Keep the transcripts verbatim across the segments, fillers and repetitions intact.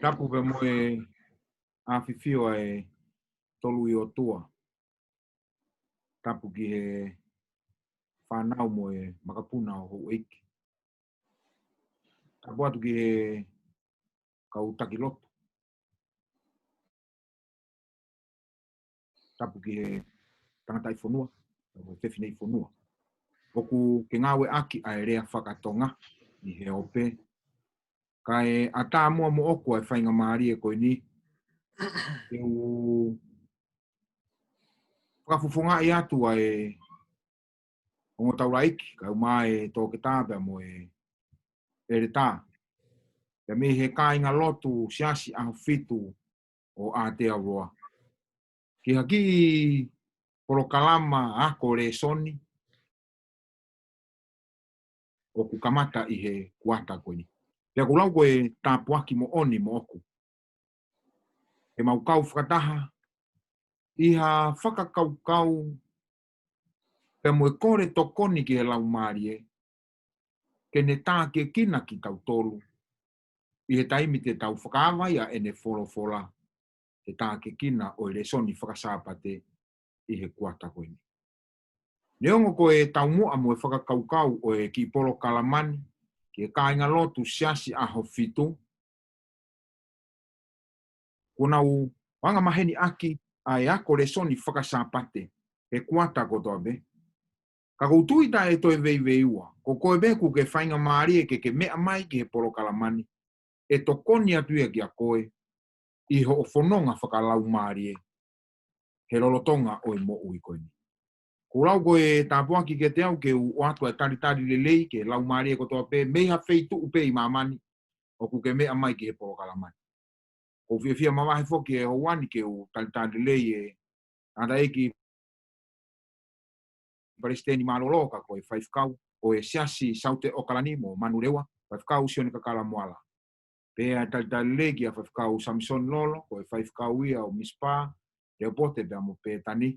Tapu pea mo e ʻafifio ʻa e Tolu ʻi ʻOtua. Tapu ki he fānau mo e makapuna ʻo houʻeiki. Tapu atu ki he kau taki lotu. Tapu ki he tangataʻi fonua, tapu ki he fefineʻi fonua. ʻOku ke ngāueʻaki ʻa e lea fakatonga ʻi he ope. Kae ʻatā muʻa moʻoku ʻa e faingamālie ko eni. Ke u fakafofongaʻi atu ʻa e ongo taulaʻeiki, kae ʻumaʻā e toketā pea mo e ʻeletā. Pea mei he kāinga lotu Siasi ʻAhofitu ʻo Aotearoa. Ki ha kiʻi polokalama ako lēsoni ʻoku kamata ʻi he kuata ko eni. Pea ʻoku ou lau ko e tāpuaki moʻoni moʻoku. Ke mau kau fakataha ʻi ha fakakaukau pea mo e kole tokoni ki he Laumālie, ke ne tākiekina kitautolu ʻi he taimi te tau fakaava ai ʻa ʻene folofola, ke tākiekina ʻo e lēsoni fakasāpate ʻi he kuata ko eni. Neongo ko e taumuʻa mo e fakakaukau ʻo e kiʻi polokalama ni ki he kāinga lotu Siasi ʻAhofitu, kuo nau anga maheni ʻaki ʻa e ako lēsoni fakasāpate he kuata kotoa pē. Ka ʻoku ou tui taʻe toe veiveiua, ko koe pē ʻoku ke faingamālie ke ke meʻa mai ki he polokalama ni, ʻe tokoni atu ia kiate koe ʻi hoʻo fononga fakalaumālie he lolotonga ʻo e moʻui ko eni. ʻOku ou lau ko e tāpuaki kiate au ke u ʻoatu ʻa e talitali lelei ki he laumālie kotoa pē, mei ha feituʻu pē ʻi māmani, ʻoku ke meʻa mai ki he polokalama ni. ʻOku ou fiefia mavahe foki he houa ni ke u talitali lelei e tangataʻeiki Palesiteni Mālōlō ka ko e faifekau ʻo e Siasi Saute ʻAokalani mo Manurewa, faifekau Sione Kakala Moala. Pea talitali lelei kia faifekau Samisoni Lolo, ko e faifekau ia ʻo Misipa, Leopote pea mo Pētani.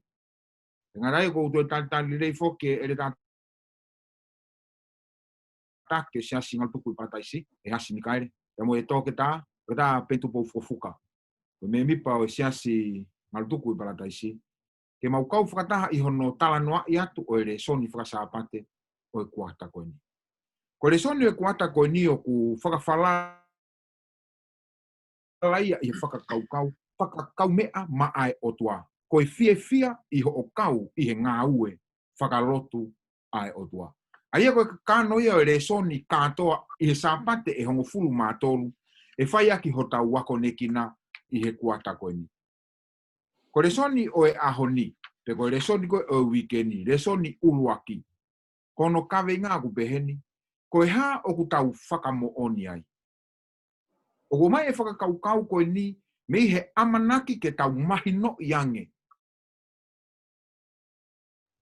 He ngata ai ʻoku ou toe talitali lelei foki e ʻeletā taki e Siasi Ngalutuku ʻi Palataisi, ʻe Hasi Mikaele, pea mo e toketā, toketā Penitupo Fukofuka. Ko e mēmipa ʻo e Siasi Ngalutuku ʻi Palataisi, ke mau kau fakataha ʻi hono talanoaʻi atu ʻo e lēsoni fakasāpate ʻo e kuata ko eni. Ko e lēsoni ʻo e kuata ko eni ʻoku fakafalala ia ʻi he fakakaukau, fakakaumeʻa maʻa e ʻOtua. Ko e fiefia ʻi hoʻo kau ʻi he ngāue fakalotu ʻa e ʻOtua. ʻA ia ko e kakano ia ʻo e lēsoni kātoa ʻi he Sāpate ʻe hongofulu mā tolu, ʻe fai ʻaki hotau akonekina ʻi he kuata ko eni. Ko e lēsoni ʻo e ʻaho ni, pe ko e lēsoni ko ē ʻo e uike ni, lēsoni ʻuluaki. Ko hono kaveinga ʻoku peheni, ko e hā ʻoku tau fakamoʻoni ai. ʻOku ʻomai e fakakaukau ko eni mei he ʻamanaki ke tau mahinoʻi ange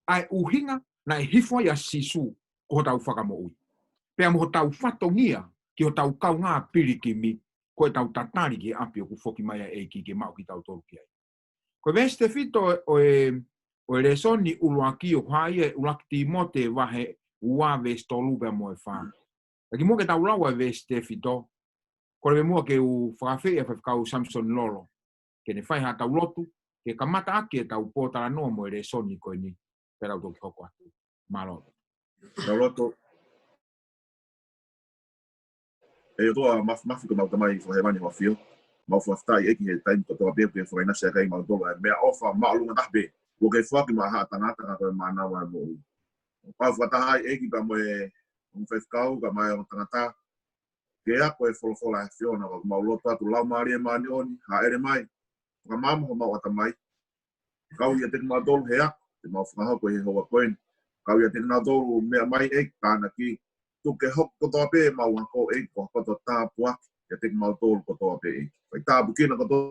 ʻa e ʻuhinga naʻe hifo ai ʻa Sīsū ko hotau fakamoʻui. Pea mo hotau fatongia ki hotau kaungā pilikimi, ko ʻetau tatali ki he ʻapi ʻoku foki mai ʻa e ʻEiki ke maʻu kitautolu ki ai. Ko e veesi tefito ʻo e, ʻo e lēsoni ʻuluaki ʻoku hā ia ʻi he ʻuluaki Tīmote vahe ua veesi tolu pea mo e fā. Ka kimuʻa ke tau lau ʻa e veesi tefito, kole muʻa ke u fakaafeʻi ʻa faifekau Samisoni Lolo ke ne fai haʻatau lotu, ke kamata ʻaki ʻetau pōtalanoa mo e lēsoni ko eni, pea tau toki hoko atu. Mālō. Tau lotu. ʻE ʻOtua māfimafi ko homau Tamai fakahēvani ʻoku ʻafio. Mau fakafetaʻi ʻEiki he taimi kotoa pē ʻoku ke fakaʻinasi ʻaki kimautolu ʻa e meʻaʻofa māʻolunga taha pē kuo ke foaki maʻa haʻa tangata ka ko e mānava ʻo e moʻui. Mau fakataha ai ʻEiki pea mo e ongo faifekau kae ʻumaʻā e ongo tangata ke ako e folofola ʻa e ʻAfiona, ka ʻoku mau lotu atu Laumālie Māʻoniʻoni, hāʻele mai, fakamaama homau ʻatamai. Kau ʻiate kimautolu he ako te mau fakahoko ʻi he houa ko eni. Kau ʻiate kinautolu meʻa mai ʻEiki, tānaki, tuku ke hoko kotoa pē ʻemau ako ʻEiki ko ha koto tāpuaki ʻiate kimautolu kotoa pē ʻEiki. Fai tāpuekina kotoa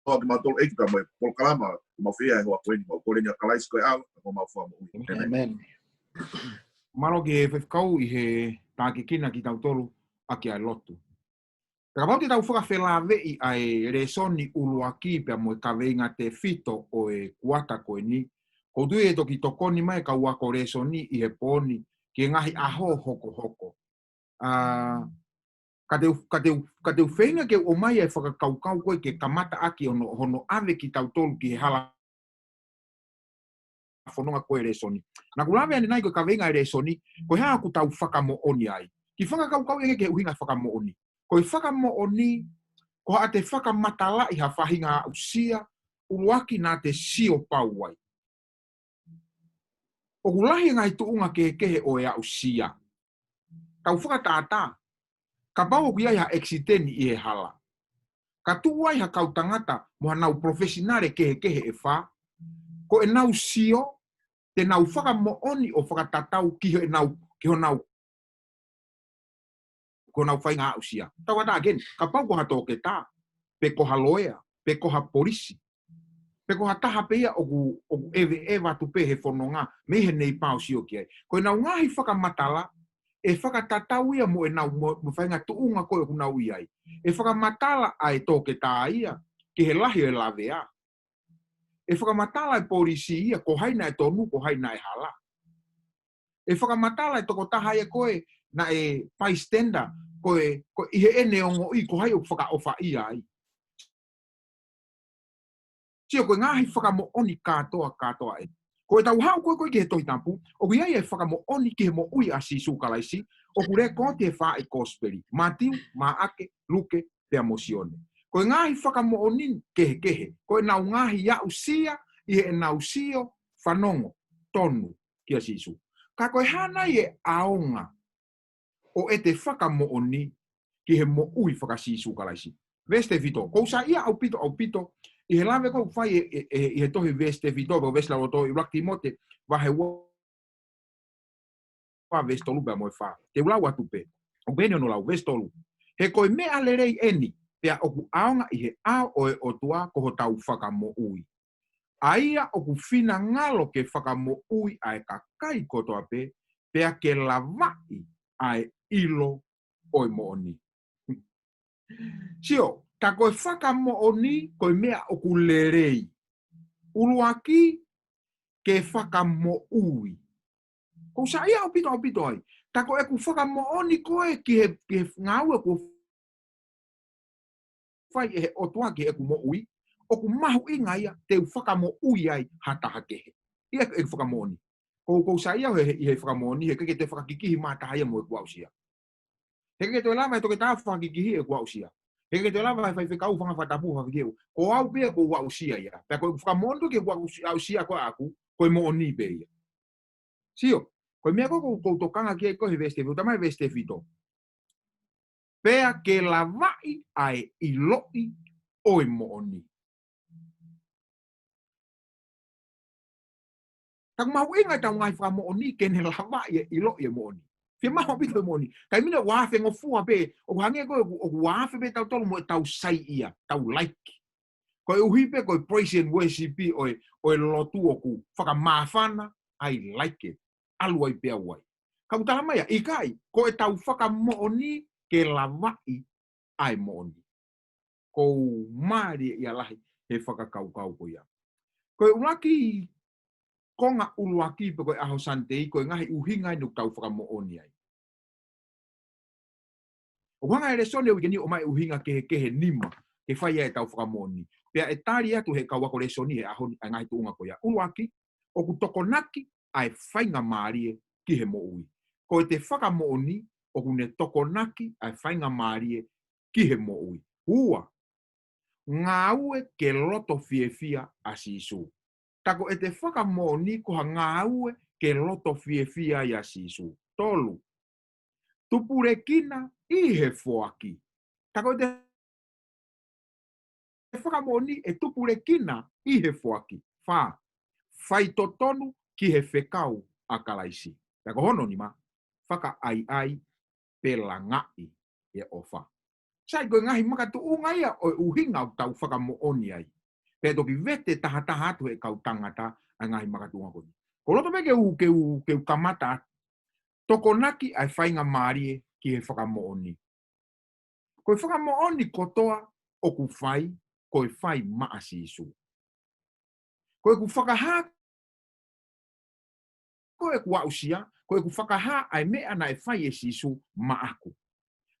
ʻa kimautolu ʻEiki pea mo e polokalama ʻoku mau fai ʻi he houa ko eni, mau kole ni ʻia Kalaisi ko e ʻAlo, ko homau Fakamoʻui. ʻĒmeni. ʻĒmeni. Mālō ki he faifekau ʻi he tākiekina kitautolu ʻaki ʻa e lotu. Pea kapau te tau fakafelāveʻi ʻa e lēsoni ʻuluaki pea mo e kaveinga tefito ʻo e kuata ko eni, ʻoku ou tui ʻe toki tokoni mai e kau ako lēsoni ʻi he pō ni ki he ngaahi ʻaho hokohoko. ʻA, Ka te u, ka te u, ka te u feinga ke u ʻomai e fakakaukau ko ē ke kamata ʻaki hono, hono ʻave kitautolu ki he hala fononga ko e lēsoni. Naʻa ku lave ʻanenai ko e kaveinga e lēsoni, ko e hā ʻoku tau fakamoʻoni ai. Kiʻi fakakaukau ʻeni ki he ʻuhinga fakamoʻoni. Ko e fakamoʻoni, ko haʻate fakamatalaʻi ha faʻahinga aʻusia, ʻuluaki naʻa te sio pau ai. ʻOku lahi e ngaahi tuʻunga kehekehe ʻo e aʻusia. Tau fakatātā, kapau ʻoku ʻi ai ha ʻekisiteni ʻi he hala, ka tuʻu ai ha kau tangata mo hanau professional kehekehe ʻe fā, ko ʻenau sio, te nau fakamoʻoni ʻo fakatatau ki honau, ki honau, ki honau faʻahinga aʻusia. Tau ʻatā again, kapau ko ha toketā, pe ko ha loea, pe ko ha polisi, pe ko ha taha pē ia ʻoku, ʻoku ʻeveʻeva atu pē he fononga, mei he nei pau sio ki ai. Ko ʻenau ngaahi fakamatala, ʻe fakatatau ia mo ʻenau mo, mo e faʻahinga tuʻunga ko ē ʻoku nau ʻi ai. ʻE fakamatala ʻa e toketā ia, ki he lahi ʻo e lavea. ʻE fakamatala e polisi ia, ko hai naʻe tonu, ko hai naʻe hala. ʻE fakamatala e tokotaha ia ko ē, naʻe bystander, ko e, ko e ʻi heʻene ongoʻi, ko hai ʻoku fakaʻofaʻia ai. Sio ko e ngaahi fakamoʻoni kātoa, kātoa ē. Ko ʻetau haʻu ko ē ko ē ki he Tohi Tapu, ʻoku ʻi ai e fakamoʻoni ki he moʻui ʻa Sīsū Kalaisi, ʻoku lēkooti he fā e kosipeli, Mātiu, Maʻake, Luke, pea mo Sione. Ko e ngaahi fakamoʻoni kehekehe, ko ʻenau ngaahi aʻusia ʻi heʻenau sio fanongo tonu kia Sīsū. Ka ko e hā nai e ʻaonga ʻo ʻete fakamoʻoni ki he moʻui faka-Sīsū Kalaisi. Veesi tefito, ʻoku ou saiʻia ʻaupito, ʻaupito, ʻi he lave ʻoku fai ʻe, ʻe, ʻe, ʻi he tohi veesi tefito, pe ko e veesi lauloto ʻi ʻUluaki Tīmote, vahe ua, veesi tolu pea mo e fā. Te u lau atu pē. ʻOku pehē ni hono lau, veesi tolu. He ko e meʻa lelei ʻeni, pea ʻoku ʻaonga ʻi he ʻao ʻo e ʻOtua ko hotau fakamoʻui. ʻA ia ʻoku finangalo ke fakamoʻui ʻa e kakai kotoa pē, pea ke lavaʻi ʻa e ʻilo ʻo e moʻoni. Sio, ka ko e fakamoʻoni, ko e meʻa ʻoku lelei. ʻUluaki, ke fakamoʻui. ʻOku ou saiʻia ʻaupito, ʻaupito ai. Ka ko ʻeku fakamoʻoni ko ē ki he, ki he ngāue ʻoku fai ʻe he ʻOtua ki heʻeku moʻui, ʻoku mahuʻinga ia te u fakamoʻui ai ha taha kehe. ʻIa ʻeku fakamoʻoni. ʻOku ou, ʻoku ou saiʻia he, he, he fakamoʻoni, he ʻikai ke toe fakakikihi mai ha taha ia mo ʻeku aʻusia. He ʻikai ke toe lava e toketā fakakikihi ʻeku aʻusia. He ʻikai ke toe lava e faifekau fanga fakatapu fakakikihi. Ko au pē ia ʻoku ou aʻusia ia. Pea ko ʻeku fakamoʻoni ko ē ki heʻeku aʻusia, aʻusia ko ē ʻaʻaku, ko e moʻoni pē ia. Sio, ko e meʻa ko ē ʻoku ou, ʻoku ou tokanga ki ai ko ē he veesi tefito, tamai veesi tefito. Pea ke lavaʻi ʻa e ʻiloʻi ʻo e moʻoni. Ka ʻoku mahuʻinga ʻetau ngaahi fakamoʻoni ke ne lavaʻi e ʻiloʻi e moʻoni. Fiemaʻu ʻaupito e moʻoni. Ka ʻi he meʻa ʻoku ʻafengofua pē, ʻoku hangē ko ē ʻoku, ʻoku ʻafe pē tautolu mo ʻetau saiʻia, tau like. Koeʻuhi pē ko e praise and worship ʻo e, ʻo e lotu ʻoku fakamāfana, I like it. ʻAlu ai pē au ai. Ka ʻoku tala mai ia, ʻikai, ko ʻetau fakamoʻoni ke lavaʻi ʻa e moʻoni. ʻOku ou mālieʻia lahi he fakakaukau ko ia. Ko e ʻuluaki konga ʻuluaki pe ko e ʻaho Sunday, ko e ngaahi ʻuhinga eni ʻoku tau fakamoʻoni ai. ʻOku hanga e lēsoni ʻo e uike ni ʻo ʻomai ʻuhinga kehekehe ʻe nima, ke fai ai ʻetau fakamoʻoni. Pea ʻe tali atu ʻe he kau ako lēsoni he ʻaho ni ʻa e ngaahi tuʻunga ko ia. ʻUluaki, ʻoku tokonaki ʻa e faingamālie ki he moʻui. Ko ʻete fakamoʻoni, ʻoku ne tokonaki ʻa e faingamālie ki he moʻui. Ua, ngāue ke loto fiefia ʻa Sīsū. Ka ko ʻete fakamoʻoni ko ha ngāue ke loto fiefia ai ʻa Sīsū. Tolu, tupulekina ʻi he foaki. Ka ko ʻete fakamoʻoni ʻe tupulekina ʻi he foaki. Fā, faitotonu ki he fekau ʻa Kalaisi. Pea ko hono nima, fakaʻaiʻai pe langaʻi e ʻofa. Sai ko e ngaahi makatuʻunga ia ʻo e ʻuhinga ʻoku tau fakamoʻoni ai. Pea toki vete tahataha atu ʻe he kau tangata ʻa e ngaahi makatuʻunga ko eni. ʻOku ou loto pē ke u, ke u, ke u kamata atu. Tokonaki ʻa e faingamālie ki he fakamoʻoni. Ko e fakamoʻoni kotoa ʻoku fai, ko e fai maʻa Sīsū. Ko ʻeku fakahā, ko ʻeku aʻusia, ko ʻeku fakahā ʻa e meʻa naʻe fai ʻe Sīsū maʻaku.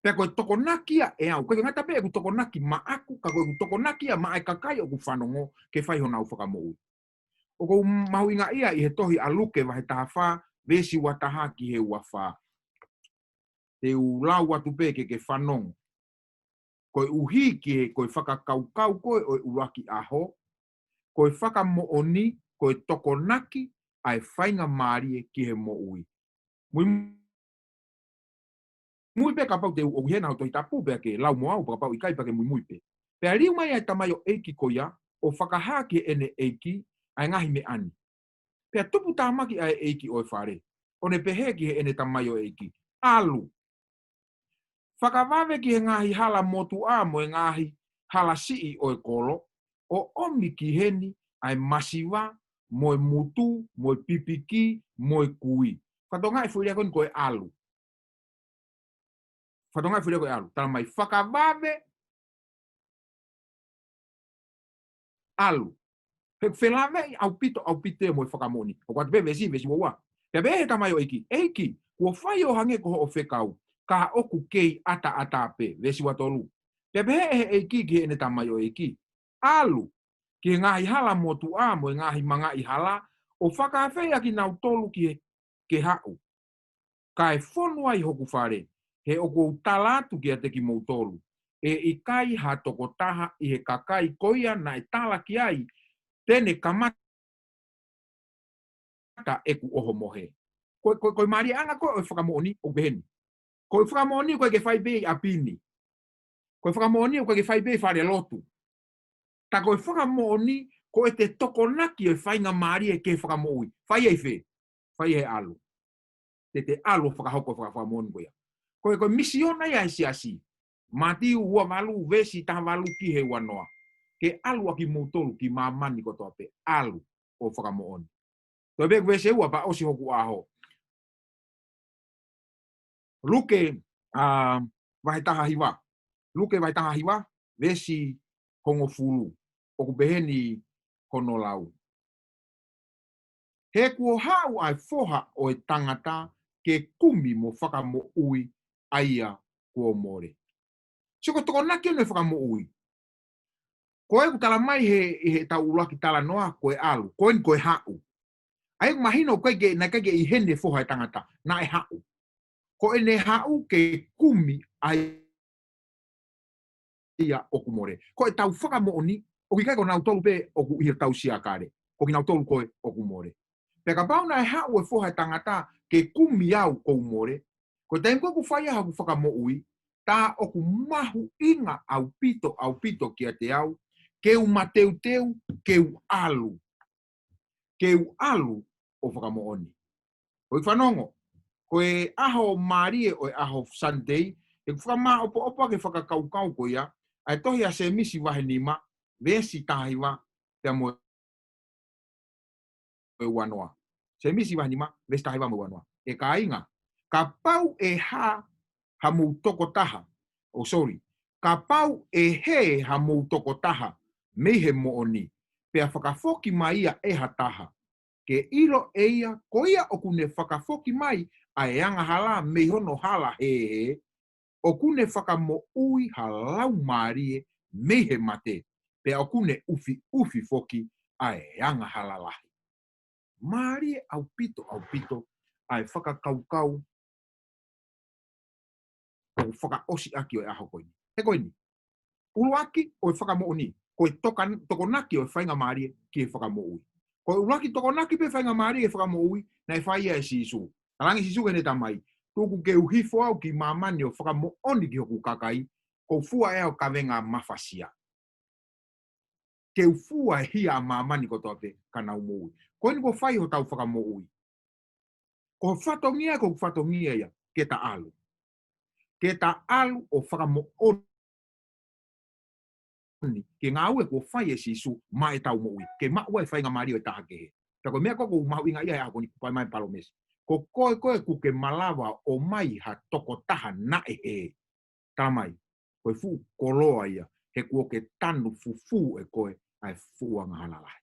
Pea ko e tokonaki ia ʻe au. ʻIkai ke ngata pē ʻeku tokonaki maʻaku, ka ko ʻeku tokonaki ia maʻa e kakai ʻoku fanongo ke fai honau fakamoʻui. ʻOku ou mahuʻingaʻia ʻi he tohi ʻa Luke vahe taha fā, veesi ua taha ki he ua fā. Te u lau atu pē ke ke fanongo. Koeʻuhi ki he, ko e fakakaukau ko ē ʻo e ʻuluaki ʻaho, ko e fakamoʻoni, ko e tokonaki ʻa e faingamālie ki he moʻui. Mui, mui pē kapau te u ʻoku ʻi hena ho Tohi Tapu pea ke lau mo au, pea kapau ʻikai pea ke muimui pē. Pea liu mai ʻa e tamaioʻeiki ko ia, ʻo fakahā ki heʻene ʻeiki ʻa e ngaahi meʻa ni. Pea tupu tāmaki ʻa e ʻeiki ʻo e fale, ʻo ne pehē ki heʻene tamaioʻeiki, ʻAlu, fakavave ki he ngaahi hala motuʻa mo e ngaahi hala siʻi ʻo e kolo, ʻo ʻomi ki heni ʻa e masiva, mo e mutu, mo e pipiki, mo e kui. Fakatokangaʻi e foʻi lea ko eni ko e ʻalu. Fakatokangaʻi e foʻi lea ko e ʻalu. Tala mai, fakavave, ʻalu. He ʻoku felāveʻi ʻaupito, ʻaupito ia mo e fakamoʻoni. ʻOku ʻoatu pē veesi, veesi ua ua. Pea pehē ʻe he tamaioʻeiki, ʻEiki, kuo fai ʻo hangē ko hoʻo fekau, ka ʻoku kei ʻataʻatā pē, veesi ua tolu. Pea pehē ʻe he ʻeiki ki heʻene tamaioʻeiki, ʻAlu ki he ngaahi hala motuʻa mo e ngaahi mangaʻi hala, ʻo fakaafeʻi ʻa kinautolu ki he, ke haʻu, kae fonu ai hoku fale, he ʻoku ou tala atu kiate kimoutolu, ʻe ʻikai ha tokotaha ʻi he kakai ko ia naʻe tala ki ai te ne kamata ʻeku ʻohomohe. Ko, ko, ko e mālieʻanga ko ē ʻo e fakamoʻoni ʻoku peheni. Ko e fakamoʻoni ʻoku ʻikai ke fai pē ʻi ʻapi ni. Ko e fakamoʻoni ʻoku ʻikai ke fai pē ʻi falelotu. Ka ko e fakamoʻoni, ko ʻete tokonaki ʻo e faingamālie ki he fakamoʻui. Fai ai fē? Fai he ʻalu. Te te ʻalu ʻo fakahoko e faka-, fakamoʻoni ko ia. Ko e, ko e misiona ia ʻa e siasi. Mātiu ua valu, veesi taha valu ki he ua noa. Ke ʻalu ʻa kimoutolu ki māmani kotoa pē, ʻalu ʻo fakamoʻoni. Toe pē ʻeku veesi ʻe ua pea ʻosi hoku ʻaho. Luke, ā, vahe taha hiva. Luke vahe taha hiva, veesi hongofulu. ʻOku peheni hono lau. He kuo haʻu ʻa e Foha ʻo e Tangata ke kumi mo fakamoʻui ʻa ia kuo mole. Sio ko e tokonaki ʻo e fakamoʻui. Ko e ʻoku tala mai he, he ʻetau ʻuluaki talanoa, ko e ʻalu, ko eni ko e haʻu. ʻA ia ʻoku mahino ʻoku ʻikai ke, naʻe ʻikai ke ʻi heni e Foha ʻo e Tangata, naʻe haʻu. Ko ʻene haʻu ke kumi ʻa ia ʻoku mole. Ko ʻetau fakamoʻoni, ʻoku ʻikai ko kinautolu pē ʻoku ʻi hotau siakale. Ko kinautolu ko ē ʻoku mole. Pea kapau naʻe haʻu e Foha ʻo e Tangata ke kumi au ʻoku ou mole, ko e taimi ko ē ʻoku fai ai haku fakamoʻui, tā ʻoku mahuʻinga ʻaupito, ʻaupito kiate au, ke u mateuteu, ke u ʻalu. Ke u ʻalu ʻo fakamoʻoni. ʻOi fanongo, ko e ʻaho mālie ʻo e ʻaho Sunday, ʻeku fakamāʻopoʻopo ʻa e fakakaukau ko ia, ʻa e tohi ʻa Sēmisi vahe nima, veesi taha hiva, pea mo e ua noa. Sēmisi vahe nima, veesi taha hiva mo e ua noa. ʻE kāinga, kapau ʻe hā hamou tokotaha, oh, sorry, kapau ʻe hē hamou tokotaha mei he moʻoni, pea fakafoki mai ia ʻe ha taha, ke ʻilo ʻe ia, ko ia ʻoku ne fakafoki mai ʻa e angahala mei hono hala hēhē, ʻoku ne fakamoʻui ha laumālie mei he mate, pea ʻoku ne ʻufiʻufi foki ʻa e angahala lahi. Mālie ʻaupito, ʻaupito ʻa e fakakaukau ʻoku fakaʻosi ʻaki ʻo e ʻaho ko eni. He ko eni, ʻuluaki ʻo e fakamoʻoni, ko e toka-, tokonaki ʻo e faingamālie ki he fakamoʻui. Ko e ʻuluaki tokonaki pē faingamālie ki he fakamoʻui, naʻe fai ia ʻe Sīsū. Talaange Sīsū ki heʻene Tamai, tuku ke u hifo au ki māmani ʻo fakamoʻoni ki hoku kakai, ʻoku ou fua ʻe au kavenga mafasia. Ke u fua e hia ʻa māmani kotoa pē ka nau moʻui. Ko eni kuo fai hotau fakamoʻui. Ko e fatongia, ko e fatongia ia, ke ta ʻalu. Ke ta ʻalu ʻo fakamoʻoni ki he ngāue kuo fai ʻe Sīsū maʻa ʻetau moʻui. Ke maʻu ai e faingamālie ʻo e taha kehe. Pea ko e meʻa ko ē ʻoku mahuʻinga ia he ʻaho ko eni, kuo fai mai e palōmesi. Ko koe, ko ē ʻoku ke malava ʻo ʻomai ha tokotaha naʻe hē. Tala mai, ko e fuʻu koloa ia, he kuo ke tanu fufū ʻe koe ʻa e fuʻu angahala lahi.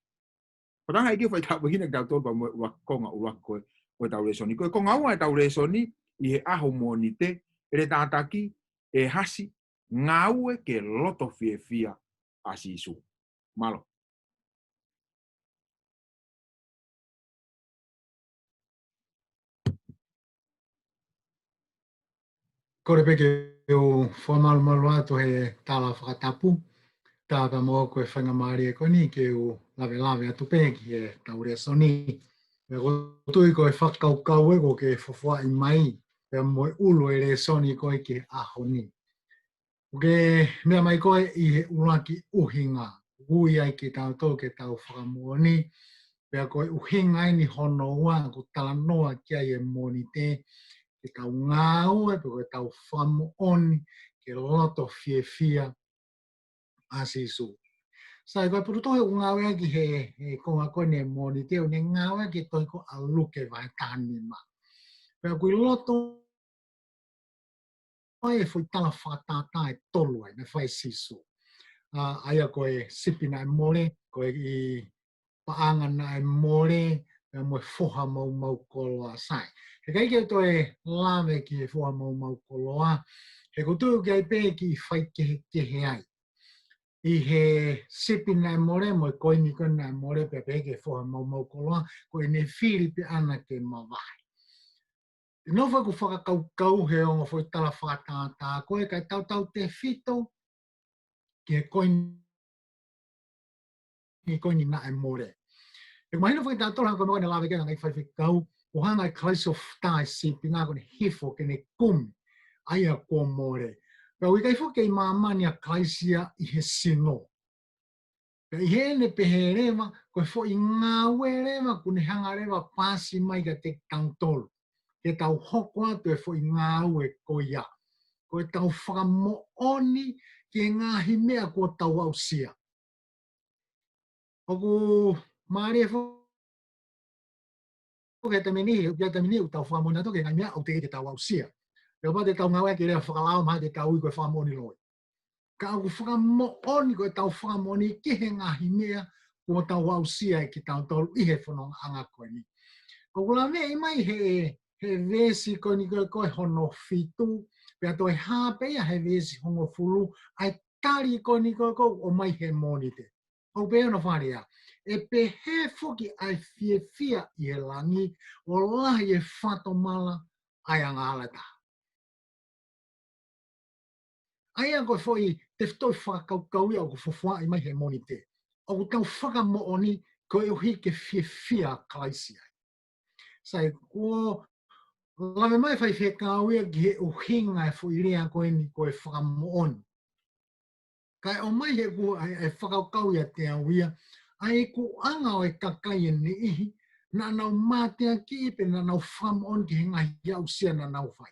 Ko e tangata ʻeiki, fai tāpuekina kitautolu pea mo e ʻuluaki konga ʻuluaki ko ē ʻo ʻetau lēsoni. Ko e konga ua ʻetau lēsoni ʻi he ʻaho Mōnite, ʻe lea tātaki, ʻEhasi, ngāue ki he loto fiefia ʻa Sīsū. Mālō. Kole pē ke u fakamalumalu atu he tala fakatapu, tā pea mo ʻeku faingamālie ko eni ke u lavelave atu pē ki heʻetau lēsoni. Pea ʻoku ou tui ko e fakakaukau ē ʻoku ke fofoaʻi mai, pea mo e ʻulu e lēsoni ko ē ki he ʻaho ni. ʻOku ke meʻa mai ko ē ʻi he ʻuluaki ʻuhinga, ui ai kitautolu ke tau fakamoʻoni, pea ko e ʻuhinga eni hono ua ʻoku talanoa ki ai e Mōnite, ke tau ngāue, pe ko ʻetau fakamoʻoni, ki he loto fiefia ʻa Sīsū. Sai, ko e putu tohi ʻoku ngāueʻaki he, he konga ko eni e Mōnite, ʻoku ne ngāueʻaki e tohi ko ē ʻa Luke vahe taha nima. Pea ʻoku ʻi loto ʻa e foʻi tala fakatātā ʻe tolu ai, naʻe fai ʻe Sīsū. ʻA, ʻa ia ko e sipi naʻe mole, ko e ʻi paʻanga naʻe mole, pea mo e foha maumau koloa. Sai. He ʻikai ke toe lave ki he foha maumau koloa, he ʻoku ou tui ʻoku ʻi ai pē kiʻi faikehekehe ai. ʻI he sipi naʻe mole, mo e koini ko ē naʻe mole, pea pehē ki he foha maumau koloa, ko ʻene fili pē ʻana ke mavahe. ʻI he nofo ʻeku fakakaukau he ongo foʻi tala fakatātā ko ē, kae tautautefito ki he koini, koini naʻe mole. ʻOku mahino foki ʻe tautolu hangē ko e meʻa ko ē naʻe lave ki ai ʻa e ngaahi faifekau, ʻoku hanga ʻe Kalaisi ʻo futa e sipi na ko ʻene hifo ke ne kumi ʻa ia kuo mole. Pea ʻoku ʻikai foki ʻi māmani ʻa Kalaisi ia ʻi he sino. Pea ʻi heʻene pehē leva, ko e foʻi ngāue leva, ʻoku ne hanga leva ʻo paasi mai kiate kitautolu. Ke tau hoko atu e foʻi ngāue ko ia. Ko ʻetau fakamoʻoni ki he ngaahi meʻa kuo tau aʻusia. ʻOku mālie fo- ʻOku ke tamini, ʻoku ke tamini, ʻoku tau fakamoʻoni atu ki he ngaahi meʻa ʻoku teʻeki ke tau aʻusia. Pea ʻoku pau te tau ngāueʻaki e lea fakalaumālie te tau ui ko e fakamoʻoni loi. Ka ʻoku fakamoʻoni ko ʻetau fakamoʻoni ki he ngaahi meʻa kuo tau aʻusia ʻe kitautolu ʻi he fonongaʻanga ko eni. ʻOku laveʻi mai he, he veesi ko eni ko ē ko e hono fitu, pea toe hā pē ia he veesi hongofulu, ʻa e tali ko eni ko ē ʻoku ʻomai he Mōnite. ʻOku pehē hono fakalea, ʻe pehē foki ʻa e fiefia ʻi he langi, ʻo lahi e fakatomala ʻa e angahala ʻe taha. ʻA ia ko e foʻi tefitoʻi fakakaukau ia ʻoku fofoaʻi mai he Mōnite. ʻOku tau fakamoʻoni koeʻuhi ke fiefia ʻa Kalaisi ai. Sai, kuo lave mai faifekau ia ki he ʻuhinga e foʻi lea ko eni ko e fakamoʻoni. Kae ʻomai he ʻoku ʻa e, ʻa e fakakaukau ʻiate au ia, ʻa e ikuʻanga ʻo e kakai ʻe niʻihi, naʻa nau mateakiʻi pea naʻa nau fakamoʻoni ki he ngaahi aʻusia naʻa nau fai.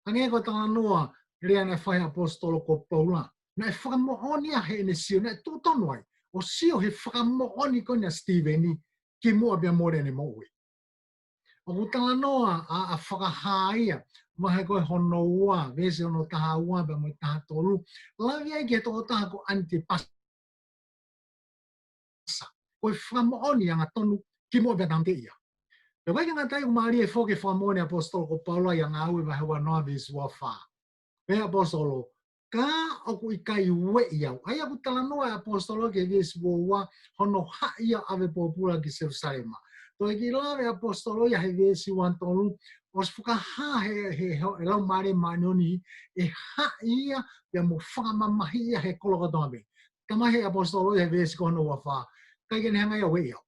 Hangē ko e talanoa lea naʻe fai ʻe he ʻaposetolo ko Paula. Naʻe fakamoʻoni ia heʻene sio, naʻe tuʻu tonu ai ʻo sio he fakamoʻoni ko eni ʻa Sitīveni kimuʻa pea mole ʻene moʻui. ʻOku talanoa ʻa, ʻa Fakahā ia, vahe ko ē hono ua, veesi hono taha ua pea mo e taha tolu, lave ai ki he tokotaha ko ʻAnitipasa. Ko e fakamoʻoni angatonu kimuʻa pea tāmateʻi ia. Pea ʻoku ʻikai ke ngata ai, ʻoku mālie foki e fakamoʻoni ʻa e ʻaposetolo ko Paula ʻia Ngāue vahe ua noa veesi ua fā. Pehē ʻe he ʻaposetolo, ka ʻoku ʻikai ueʻi au. ʻA ia ʻoku talanoa e ʻaposetolo ki he veesi ua ua, hono haʻi ia ʻo ʻave pōpula ki Selūsalema. Toe kiʻi lave ʻaposetolo ia he veesi ua tolu, ʻosi fakahā he, he, he, he Laumālie Māʻoniʻoni ʻe haʻi ia, pea mo fakamamahiʻi ia he kolo kotoa pē. Talamai ʻe he ʻaposetolo ia he veesi ko hono ua fā, ʻikai ke ne hanga ia ʻo ueʻi au.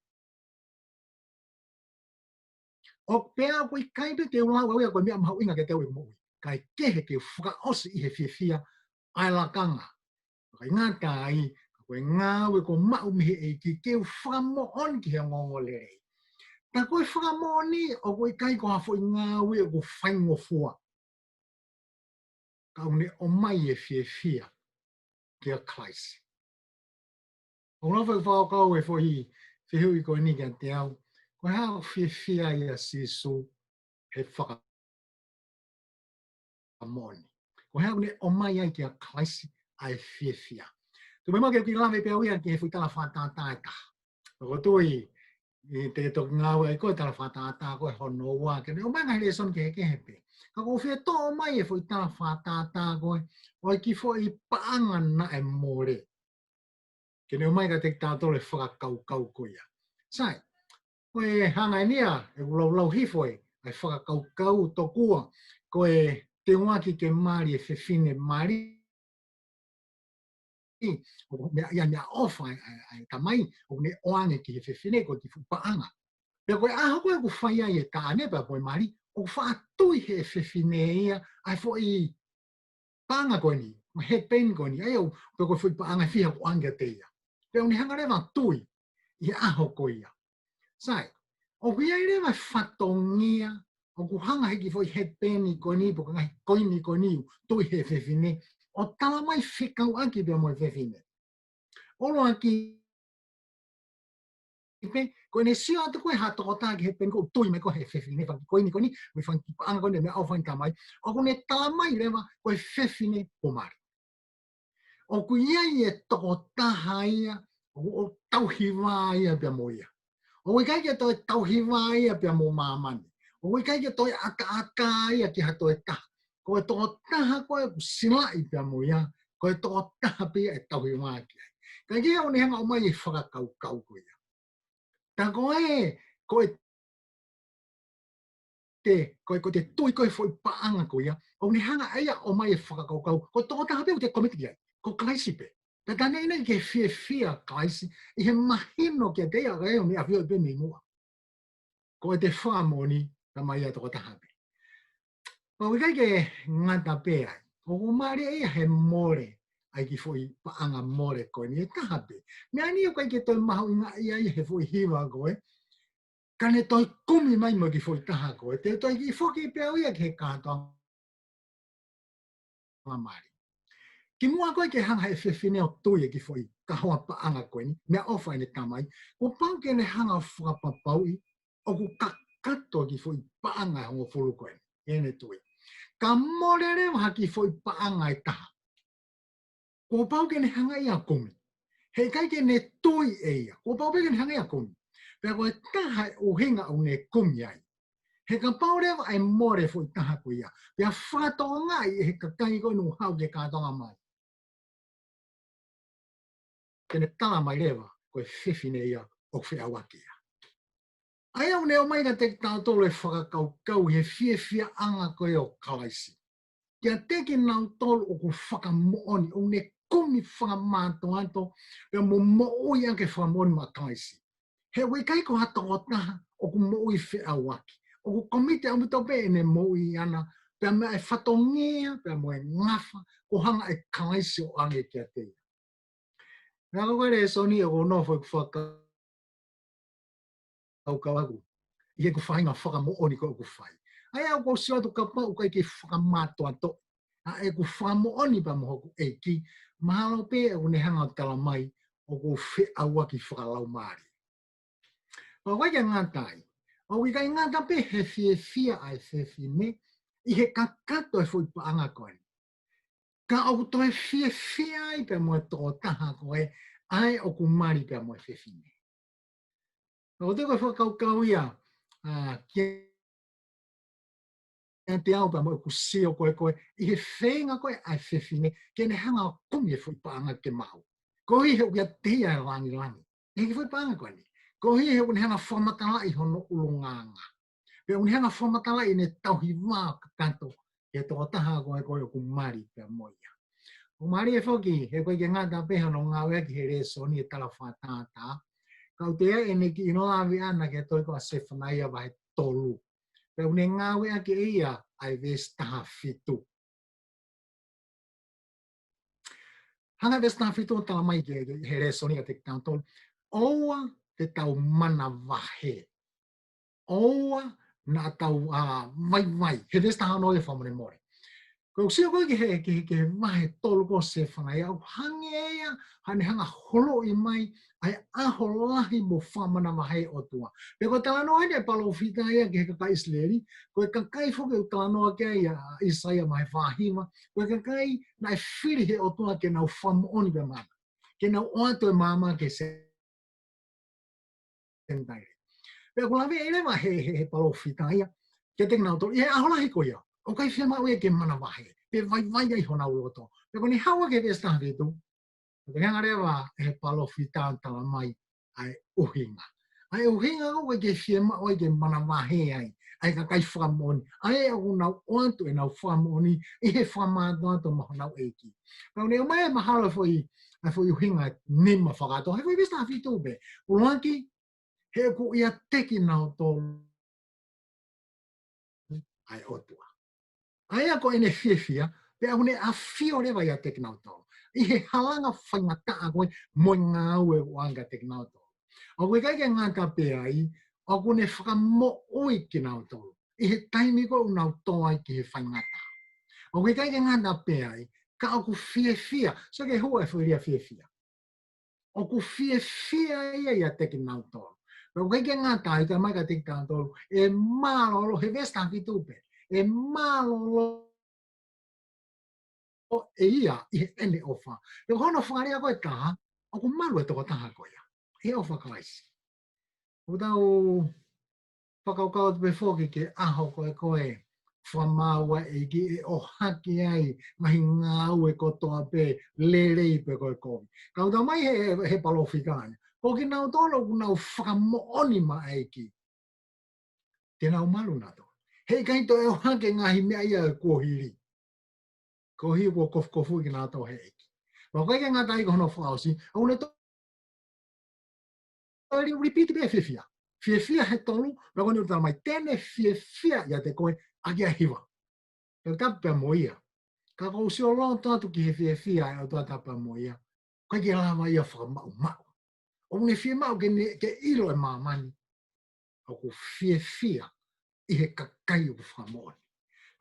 ʻO pea ʻoku ʻikai pē ke u lau au ia ko e meʻa mahuʻinga kiate au ʻeku moʻui. Kae kehe ke u fakaʻosi ʻi he fiefia ʻa e lakanga. Ka ʻikai ngata ai, ka ko e ngāue kuo maʻu mei he ʻEiki ke u fakamoʻoni ki he ongoongolelei. Ka ko e fakamoʻoni ʻoku ʻikai ko ha foʻi ngāue ʻoku faingofua. Ka ʻoku ne ʻomai e fiefia kia Kalaisi. ʻOku ou fai fakakaukau e foʻi fehuʻi ko eni kiate au. Ko e hā ʻoku fiefia ai ʻa Sīsū he fakamoʻoni? Ko e hā ʻoku ne ʻomai ai kia Kalaisi ʻa e fiefia? Tuku muʻa ke u kiʻi lave pē au ia ki he foʻi tala fakatātā ʻe taha. ʻOku ou tui, ʻi he toki ngāue ai ko e tala fakatātā ko ē hono ua, ke ne ʻomai ngaahi lēsoni kehekehe pē. Ka ʻoku ou fie toʻo mai e foʻi tala fakatātā ko ē, ʻo e kiʻi foʻi paʻanga naʻe mole. Ke ne ʻomai kiate kitautolu e fakakaukau ko ia. Sai, ko e hanga eni ia, ʻeku laulau hifo ē, ʻa e fakakaukau tokua, ko e teuaki ke mali e fefine mali, ʻoku meʻa ia meʻaʻofa ʻa e, ʻa e, ʻa e tamai, ʻoku ne ʻoange ki he fefine ko e kiʻi fuʻu paʻanga. Pea ko e ʻaho ko ē ʻoku fai ai e taʻane pea mo e mali, ʻoku faʻa tui he fefine ia, ʻa e foʻi paʻanga ko eni, mo e headband ko eni, ʻa ia ʻoku, pe ko e foʻi paʻanga fiha ʻoku ʻoange kiate ia. Pea ʻoku ne hanga leva ʻo tui, ʻi he ʻaho ko ia. Sai, ʻoku ʻi ai leva e fatongia, ʻoku hanga he kiʻi foʻi headband ko eni, pe ko e ngaahi koini ko eni, tui he fefine, ʻo tala mai fekauʻaki pea mo e fefine. ʻUluaki pē, ko ʻene sio atu ko ē ha tokotaha ki he headband ko ē ʻoku tui mai ko ē he fefine, fanga kiʻi koini ko eni, mo e fanga kiʻi paʻanga ko eni, meʻaʻofa ʻene tamai, ʻoku ne tala mai leva, ko e fefine kuo mali. ʻOku ʻi ai e tokotaha ia, ʻoku, ʻoku tauhi vā ia pea mo ia. ʻOku ʻikai ke toe tauhi vā ia pea mo māmani. ʻOku ʻikai ke toe ʻataʻatā ia ki ha toe taha. Ko e tokotaha ko ē ʻoku silaʻi pea mo ia, ko e tokotaha pē ia ʻe tauhi vā ki ai. Ka ʻoku ʻi ai ʻoku ne hanga ʻomai e fakakaukau ko ia. Tā ko ē, ko e te, ko e, ko e te tui ko ē foʻi paʻanga ko ia, ʻoku ne hanga ʻe ia ʻomai e fakakaukau, ko e tokotaha pē ʻoku te komiti ki ai, ko Kalaisi pē. Pea tā neʻineʻi ke fiefia Kalaisi, ʻi he mahino kiate ia, ka ʻoku ne ʻafioʻi pē mei muʻa. Ko e te fakamoʻoni, tā mai ia tokotaha pē. Pea ʻoku ʻikai ke ngata pē ai, ʻoku mālie ia he mole, ʻa e kiʻi foʻi paʻanga mole ko eni ʻe taha pē. Meʻa ni ʻoku ʻikai ke toe mahuʻingaʻia ia he foʻi hiva ko ē, ka ne toe kumi mai mo e kiʻi foʻi taha ko ē, te u toe kiʻi foki pē au ia ki he kātoanga mali. Kimuʻa ko ē ke hanga he fefine ʻo tui e kiʻi foʻi kahoa paʻanga ko eni, meʻaʻofa ʻene tamai, kuo pau ke ne hanga ʻo fakapapauʻi, ʻoku kakato e kiʻi foʻi paʻanga ʻe hongofulu ko eni, ʻene tui. Ka mole leva ha kiʻi foʻi paʻanga ʻe taha. Kuo pau ke ne hanga ia ʻo kumi. He ʻikai ke ne tui ʻe ia. Kuo pau pē ke ne hanga ia ʻo kumi. Pea ko e taha e ʻuhinga ʻoku ne kumi ai. He kapau leva ʻe mole foʻi taha ko ia. Pea fakatokangaʻi ʻe he kakai ko ē ʻoku haʻu ki he kātoanga mali. Te ne tala mai leva, ko e fefine ia ʻoku feʻauaki ia. ʻA ia ʻoku ne ʻomai kiate kitautolu e fakakaukau he fiefiaʻanga ko ē ʻo Kalaisi. Kiate kinautolu ʻoku fakamoʻoni, ʻoku ne kumi fakamātoato, pea mo moʻui ʻaki e fakamoʻoni maʻa Kalaisi. He ʻoku ʻikai ko ha tokotaha ʻoku moʻui feʻauaki. ʻOku komiti ʻaupito pē ʻene moʻui ʻana, pea meʻa e fatongia, pea mo e ngafa, ʻoku hanga ʻe Kalaisi ʻo ʻoange kiate ia. Naʻa ko e lēsoni ʻoku ou nofo ʻeku fakakaukau ʻaku. ʻI heʻeku faʻahinga fakamoʻoni ko ē ʻoku fai. ʻA ia ʻoku ou sio atu kapau ʻoku ʻikai ke fakamātoato. ʻA ʻeku fakamoʻoni pea mo hoku ʻEiki. Mahalo pē ʻoku ne hanga ʻo tala mai ʻoku ou feʻauaki fakalaumālie. Pea ʻoku ʻikai ke ngata ai. ʻOku ʻikai ngata pē he fiefia ʻa e fefine ʻi he kakato e foʻi paʻanga ko ē. Ka ʻoku toe fiefia ai pea mo e tokotaha ko ē, ʻa ē ʻoku mali pea mo e fefine. ʻOku ou tui ko e fakakaukau ia, ʻa, kiate au pea mo ʻeku sio ko ē ko ē, ʻi he feinga ko ē ʻa e fefine, ke ne hanga ʻo kumi e foʻi paʻanga ke maʻu. Koeʻuhi he ʻoku ʻiate ia e langilangi. ʻI he kiʻi foʻi paʻanga ko eni. Koeʻuhi he ʻoku ne hanga ʻo fakamatalaʻi hono ʻulungaanga. Pea ʻoku ne hanga ʻo fakamatalaʻi ʻene tauhi vā kakato, ʻi he tokotaha ko ē ko ē ʻoku mali pea mo ia. ʻOku mālie foki, he ʻoku ʻikai ke ngata pē hono ngāueʻaki he lēsoni e tala fakatātā. Ka ʻoku toe ʻi ai ʻene kiʻi lave ʻana ki he tohi ko ē ʻa Sefanaia vahe tolu. Pea ʻoku ne ngāueʻaki ʻe ia ʻa e veesi taha fitu. Hanga veesi taha fitu ʻo tala mai ke, ke he lēsoni kiate kitautolu. ʻOua te tau manavahē. ʻOua naʻa tau, ʻa, vaivai. He veesi taha ono ia fakamolemole. Ko e sio ko ē ki he, ki he, ki he vahe tolu ko ē ʻo Sefanaia, ʻoku hangē ia, haʻane hanga ʻo holoʻi mai, ʻa e ʻaho lahi mo fakamanavahē ʻOtua. Pea ko e talanoa eni ʻa e palōfita ia ki he kakai ʻIsileli, ko e kakai foki ʻoku talanoa ki ai ʻa ʻAisea vahe fā hiva, ko e kakai naʻe fili he ʻOtua ke nau fakamoʻoni pea mo ia. Ke nau ʻoatu e maama ki he Senitaile. Pea ʻoku lave ʻi leva he, he, he palōfita ia, kiate kinautolu, ʻi he ʻaho lahi ko ia. ʻOku ʻikai fiemaʻu ia ke manavahē, pe vaivai ai honau loto. Pea ko ʻene haʻu ki he veesi taha fitu, ʻoku hanga leva ʻe he palōfita ʻo tala mai ʻa e ʻuhinga. ʻA e ʻuhinga ʻoku ʻikai ke fiemaʻu ai ke manavahē ai ʻa e kakai fakamoʻoni, ʻa ē ʻoku nau ʻoatu ʻenau fakamoʻoni ʻi he fakamātoato maʻa honau ʻEiki. Pea ʻoku ne ʻomai e mahalo e foʻi, ʻa e foʻi ʻuhinga nima fakakātoa he foʻi veesi taha fitu pē. ʻUluaki, he ʻoku ʻiate kinautolu ʻa e ʻOtua. ʻA ia ko ʻene fiefia, pea ʻoku ne ʻafio leva ʻiate kinautolu ʻi he halanga faingataʻa ko ē mo e ngāue ʻoku ʻoange kiate kinautolu. ʻOku ʻikai ke ngata pē ai, ʻoku ne fakamoʻui kinautolu ʻi he taimi ko ē ʻoku nau tō ai ki he faingataʻa. ʻOku ʻikai ke ngata pē ai, ka ʻoku fiefia, so ke hua e foʻi lea fiefia. ʻOku fiefia ia ʻiate kinautolu. Pea ʻoku ʻikai ke ngata ai, tala mai kiate kinautolu, ʻe mālōlō, he veesi taha fitu pē, ʻe mālōlō ʻe ia ʻi heʻene ʻofa. Pea ko hono fakalea ko ē ʻe taha, ʻoku malu e tokotaha ko ia ʻi he ʻofa ʻa Kalaisi. ʻOku tau fakakaukau atu pē foki ki he ʻaho ko ē ko e fakamaau ʻa e ʻEiki ʻe ʻohake ai ngaahi ngāue kotoa pē lelei pe ko e kovi. Ka ʻoku tala mai he, he palōfita ni, ko kinautolu ʻoku nau fakamoʻoni maʻa e ʻEiki, te nau malu nautolu. He ʻikai toe ʻohake ngaahi meʻa ia ʻo e kuohili. Koeʻuhi kuo kofukofuʻi kinautolu ʻe he ʻEiki. Pea ʻoku ʻikai ke ngata ai, ko hono fakaʻosi, ʻoku ne to-, to-, repeat pē fiefia. Fiefia he tolu, pea ko ʻene tala mai te ne fiefia ʻiate koe ʻaki ʻa e hiva. Pea tapu pē mo ia. Ka ʻoku ou sio loto atu ki he fiefia ʻa e ʻOtua tapu pē mo ia, ʻoku ʻikai ke lava ia fakamaʻumaʻu. ʻOku ne fiemaʻu ke ne, ke ʻilo ʻe māmani ʻoku fiefia ʻi he kakai ʻoku fakamoʻoni.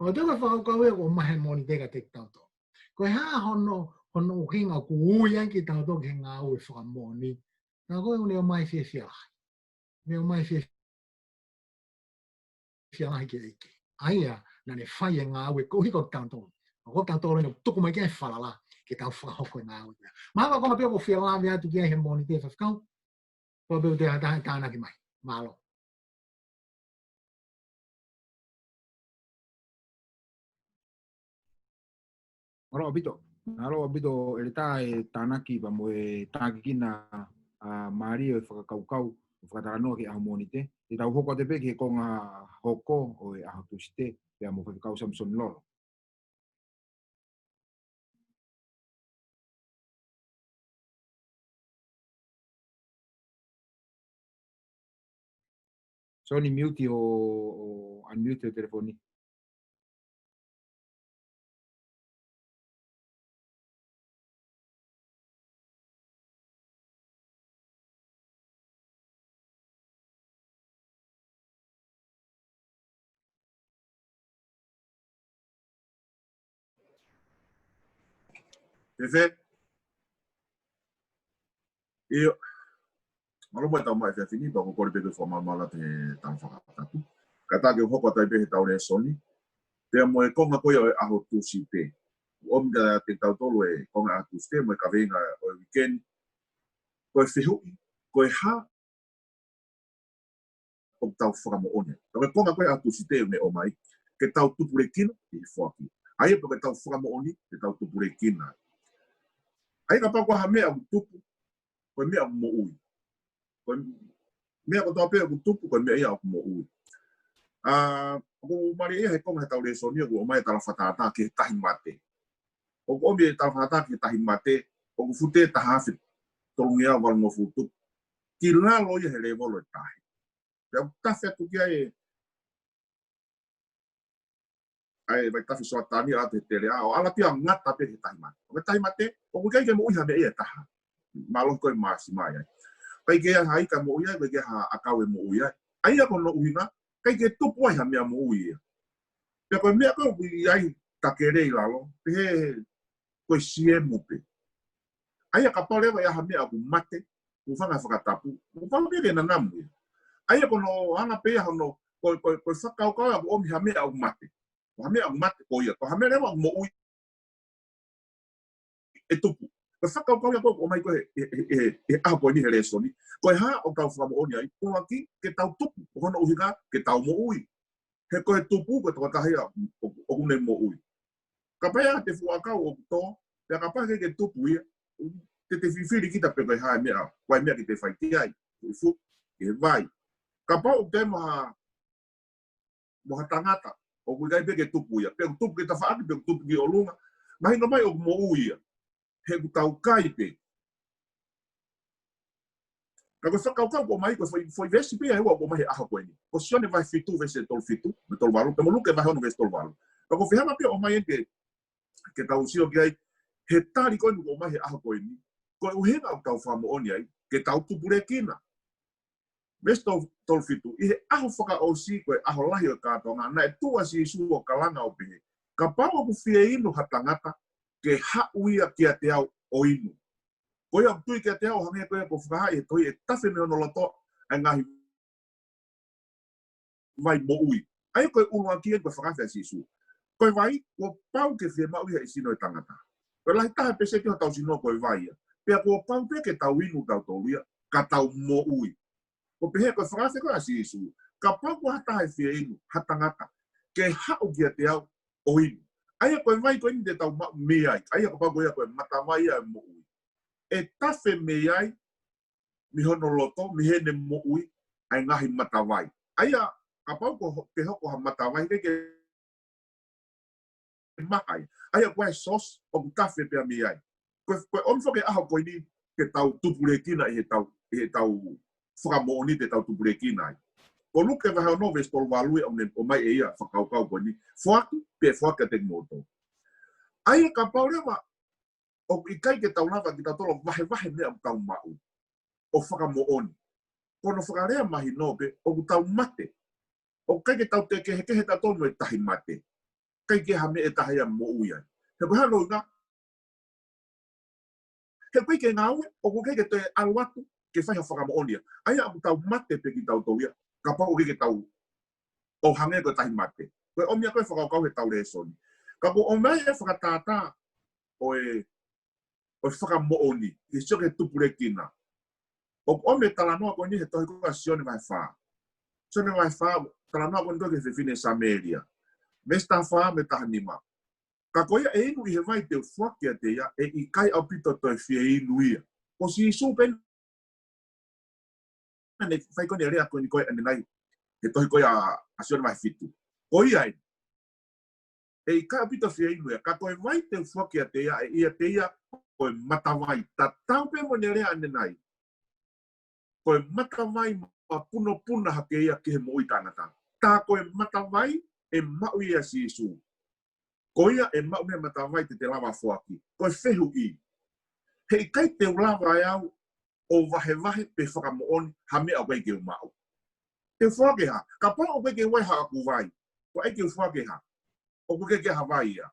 ʻOku tau fakakaukau ia ʻoku ʻomai he Mōnite kiate kitautolu. Ko e hā hono, hono ʻuhinga ʻoku ui ai kitautolu ki he ngāue fakamoʻoni? Ka ko e ʻoku ne ʻomai fiefia lahi. Ne ʻomai fiefia fiefia lahi ki he ʻEiki. ʻA ia naʻa ne fai e ngāue koeʻuhi ko kitautolu. ʻOku kitautolu eni ʻoku tuku mai ki ai e falala ke tau fakahoko e ngāue. Mahalo ko e konga pē ʻoku ou fie lave atu ki ai he Mōnite, faifekau. Ko e pē ʻoku te hata he tānaki mai. Mālō. Mālō ʻaupito. Mālō ʻaupito ʻEletā e tānaki pea mo e tākikina, ʻa, mālie ʻo e fakakaukau, ʻo e fakatalanoa ki he ʻaho Mōnite. Te tau hoko atu pē ki he konga hoko ʻo e ʻaho Tūsite, pea mo Faifekau Samisoni Lolo. Soni, mute ʻo, ʻo unmute ʻo e telefoni. Fēfē? ʻIo. Mālō mo e tau mai fefini, pea ʻoku ou kole pē ke u fakamālō atu he tau fakatapu. Kātaki ke u hoko atu ai pē he tau lēsoni. Pea mo e konga ko ia ʻo e ʻaho Tūsite. ʻOmi kiate kitautolu e konga ʻaho Tūsite, mo e kaveinga ʻo e uike ni. Ko e fehuʻi, ko e hā ʻoku tau fakamoʻoni. Ko e konga ko ē ʻaho Tūsite ʻoku ne ʻomai, ke tau tupulekina ʻi he foaki. ʻA ia pē ko e tau fakamoʻoni, ke tau tupulekina. ʻA ia kapau ko ha meʻa ʻoku tupu, ko e meʻa ʻoku moʻui. Ko e meʻa kotoa pē ʻoku tupu, ko e meʻa ia ʻoku moʻui. ʻA, ʻoku mālie ia he konga he tau lēsoni, ʻoku ʻomai e tala fakatātā ki he tahi mate. ʻOku ʻomi e tala fakatātā ki he tahi mate, ʻoku fute taha afe tolungeau valungofulu tupu. Ki lalo ia he lēvolo ʻo e tahi. Pea ʻoku tafe atu ki ai e, ʻa e vaitafe Soatani ʻo aʻu ki he teleʻa, ʻo ʻalu pē ʻo ngata pē he tahi mate. ʻO e tahi mate, ʻoku ʻikai ke moʻui ha meʻa ia ʻe taha. Mālohi ko e māsima ia. ʻIkai ke ʻi ai ha ika moʻui ai, ʻikai ke ʻi ai ha ʻakau ʻe moʻui ai. ʻA ia ko hono ʻuhinga, ʻikai ke tupu ai ha meʻa moʻui ia. Pea ko e meʻa ko ē ʻoku ʻi ai takele ʻi lalo, pehē ko e siemu pē. ʻA ia kapau leva ʻe ʻi ai ha meʻa ʻoku mate, ʻoku fanga fakatapu, ʻoku pau pē ke nanamu ia. ʻA ia ko hono anga pē ia hono, ko, ko, ko e fakakaukau ʻoku ʻomi ha meʻa ʻoku mate. Ko ha meʻa ʻoku mate, ko ia. Ko ha meʻa leva ʻoku moʻui, ʻe tupu. Ko e fakakaukau ia ko ē ʻoku ʻomai ko ē he, he, he, he, he ʻaho ko eni he lēsoni. Ko e hā ʻoku tau fakamoʻoni ai, ʻuluaki, ke tau tupu. Ko hono ʻuhinga, ke tau moʻui. He ko e tupu ko e tokotaha ia ʻoku ne moʻui. Kapau ʻe ʻi ai ha fuʻu ʻakau ʻoku tō, pea kapau ʻe ʻikai ke tupu ia, te te fifili kita pe ko e hā e meʻa, ko e meʻa ke te fai ki ai, fuʻu, ki he vai. Kapau ʻoku te mo ha, mo ha tangata, ʻoku ʻikai pē ke tupu ia, pe ʻoku tupu ki tafaʻaki, pe ʻoku tupu ki ʻolunga, mahino mai ʻoku moʻui ia. He ʻoku tau kai pē. Ka ko e fakakaukau ʻoku ʻomai, ko e foʻi, foʻi veesi pē ia ʻoku ʻomai he ʻaho ko eni. Ko Sione vahe fitu, veesi tolu fitu, mo e tolu valu, pea mo Luke vahe ono veesi tolu valu. Ka ko e fehanga pē ʻoku ʻomai eni ke, ke tau sio ki ai, he tali ko eni ʻoku ʻomai he ʻaho ko eni. Ko e ʻuhinga ʻoku tau fakamoʻoni ai, ke tau tupulekina. Veesi tolu, tolu fitu, ʻi he ʻaho fakaʻosi ko e ʻaho lahi ʻo e kātoanga, naʻe tuʻu ʻa Sīsū ʻo kalanga ʻo pehē, kapau ʻoku fie inu ha tangata, ke haʻu ia kiate au ʻo inu. Ko ia ʻoku tui kiate au, hangē ko ia kuo fakahā ʻi he tohi, ʻe tafe mei hono loto ʻa e ngaahi vai moʻui. ʻA ia ko e ʻuluaki eni ko e fakaafe ʻa Sīsū. Ko e vai, kuo pau ke fiemaʻu ia ʻi he sino ʻo e tangata. Ko e lahi taha pēseti hotau sino ko e vai ia. Pea kuo pau pē ke tau inu tautolu ia, ka tau moʻui. Ko e pehē ko e fakaafe ko ē ʻa Sīsū. Kapau ko ha taha ʻe fie inu, ha tangata, ke haʻu kiate au ʻo inu. ʻA ia ko e vai ko eni te tau maʻu mei ai. ʻA ia kapau ko ia ko e matavai ia ʻo e moʻui. ʻE tafe mei ai, mei hono loto, mei heʻene moʻui, ʻa e ngaahi matavai. ʻA ia, kapau ko ho-, ke hoko ha matavai, ke, ke maha ai. ʻA ia ko e source ʻoku tafe pē ia mei ai. Ko e, ko e ʻomi foki e ʻaho ko eni ke tau tupulekina ʻi heʻetau, ʻi heʻetau fakamoʻoni te tau tupulekina ai. Ko Luke vahe ono veesi tolu valu ʻoku ne ʻomai ʻe ia fakakaukau ko eni. Foaki, pea foaki kiate kimoutolu. ʻA ia kapau leva ʻoku ʻikai ke tau lava kitautolu ʻo vahevahe meʻa ʻoku tau maʻu ʻo fakamoʻoni. Ko hono fakalea mahino pē ʻoku tau mate. ʻOku ʻikai ke tau toe kehekehe tautolu mo e tahi mate. ʻIkai ke ha meʻa ʻe taha ia moʻui ai. He ko e hā hono ʻuhinga? He ʻoku ʻikai ke ngāue, ʻoku ʻikai ke toe ʻalu atu ke fai ha fakamoʻoni ia. ʻA ia ʻoku tau mate pē kitautolu ia, kapau ʻoku ʻikai ke tau ō hangē ko e tahi mate. Ko e ʻomi ia ko e fakakaukau heʻetau lēsoni. Ka ʻoku ʻomai e fakatātā ʻo e, ʻo e fakamoʻoni, ke sio ki he tupulekina. ʻOku ʻomi e talanoa ko eni he tohi ko ia ʻa Sione vahe fā. Sione vahe fā, talanoa ko eni ko ē ki he fefine Samēlia. Veesi taha fā mo e taha nima. Ka ko ia ʻe inu ʻi he vai te u foaki kiate ia, ʻe ʻikai ʻaupito toe fie inu ia. Ko Sīsū pē naʻa ne fai ko eni e lea ko eni ko ē ʻanenai, he tohi ko ia ʻa Sione vahe fitu. Ko ia eni, ʻe ʻikai ʻaupito fie inu ia, ka ko e vai te u foaki kiate ia, ʻe ʻiate ia ko e matavai. Tatau pē mo ʻene lea ʻanenai. Ko e matavai mapunopuna hake ia ki he moʻui taʻengata. Tā ko e matavai ʻe maʻu ia ʻe Sīsū. Ko ia ʻe maʻu mei he matavai te te lava foaki. Ko e fehuʻi. He ʻikai te u lava ʻe au ʻo vahevahe pe fakamoʻoni ha meʻa ʻoku ʻikai ke u maʻu. Te u foaki ha, kapau ʻoku ʻikai ke u ʻi ai haʻaku vai, ko e ʻai ke u foaki ha, ʻoku ʻikai ke ha vai ia.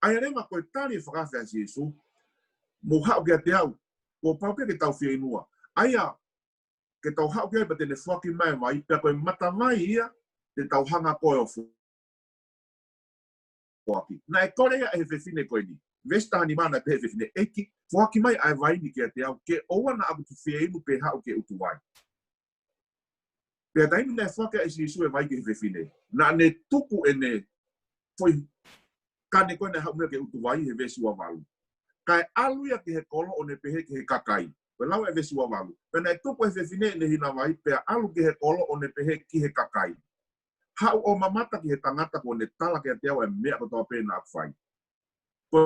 ʻA ia leva ko e tali e fakaafe ʻa Sīsū, mou haʻu kiate au, kuo pau pē ke tau fie inu ia. ʻA ia, ke tau haʻu ki ai pea te ne foaki mai e vai, pea ko e matavai ia, te tau hanga ko ē ʻo fo-, foaki. Naʻe kole ia ʻe he fefine ko eni. Veesi taha nima naʻe pehē ʻe he fefine, ʻEiki, foaki mai ʻa e vai ni kiate au, ke ʻoua naʻa ku fie inu pe haʻu ke ʻutu vai. Pea taimi naʻe foaki ai ʻe Sīsū e vai ki he fefine, naʻa ne tuku ʻene foʻi kane ko ē naʻe haʻu mei ai ke ʻutu vai he veesi ua valu. Kae ʻalu ia ki he kolo ʻo ne pehē ki he kakai. Ko e lau e veesi ua valu. Pea naʻe tuku ʻe he fefine ʻene hina vai, pea ʻalu ki he kolo ʻo ne pehē ki he kakai. Haʻu ʻo mamata ki he tangata kuo ne tala kiate au e meʻa kotoa pē naʻa ku fai. Ko,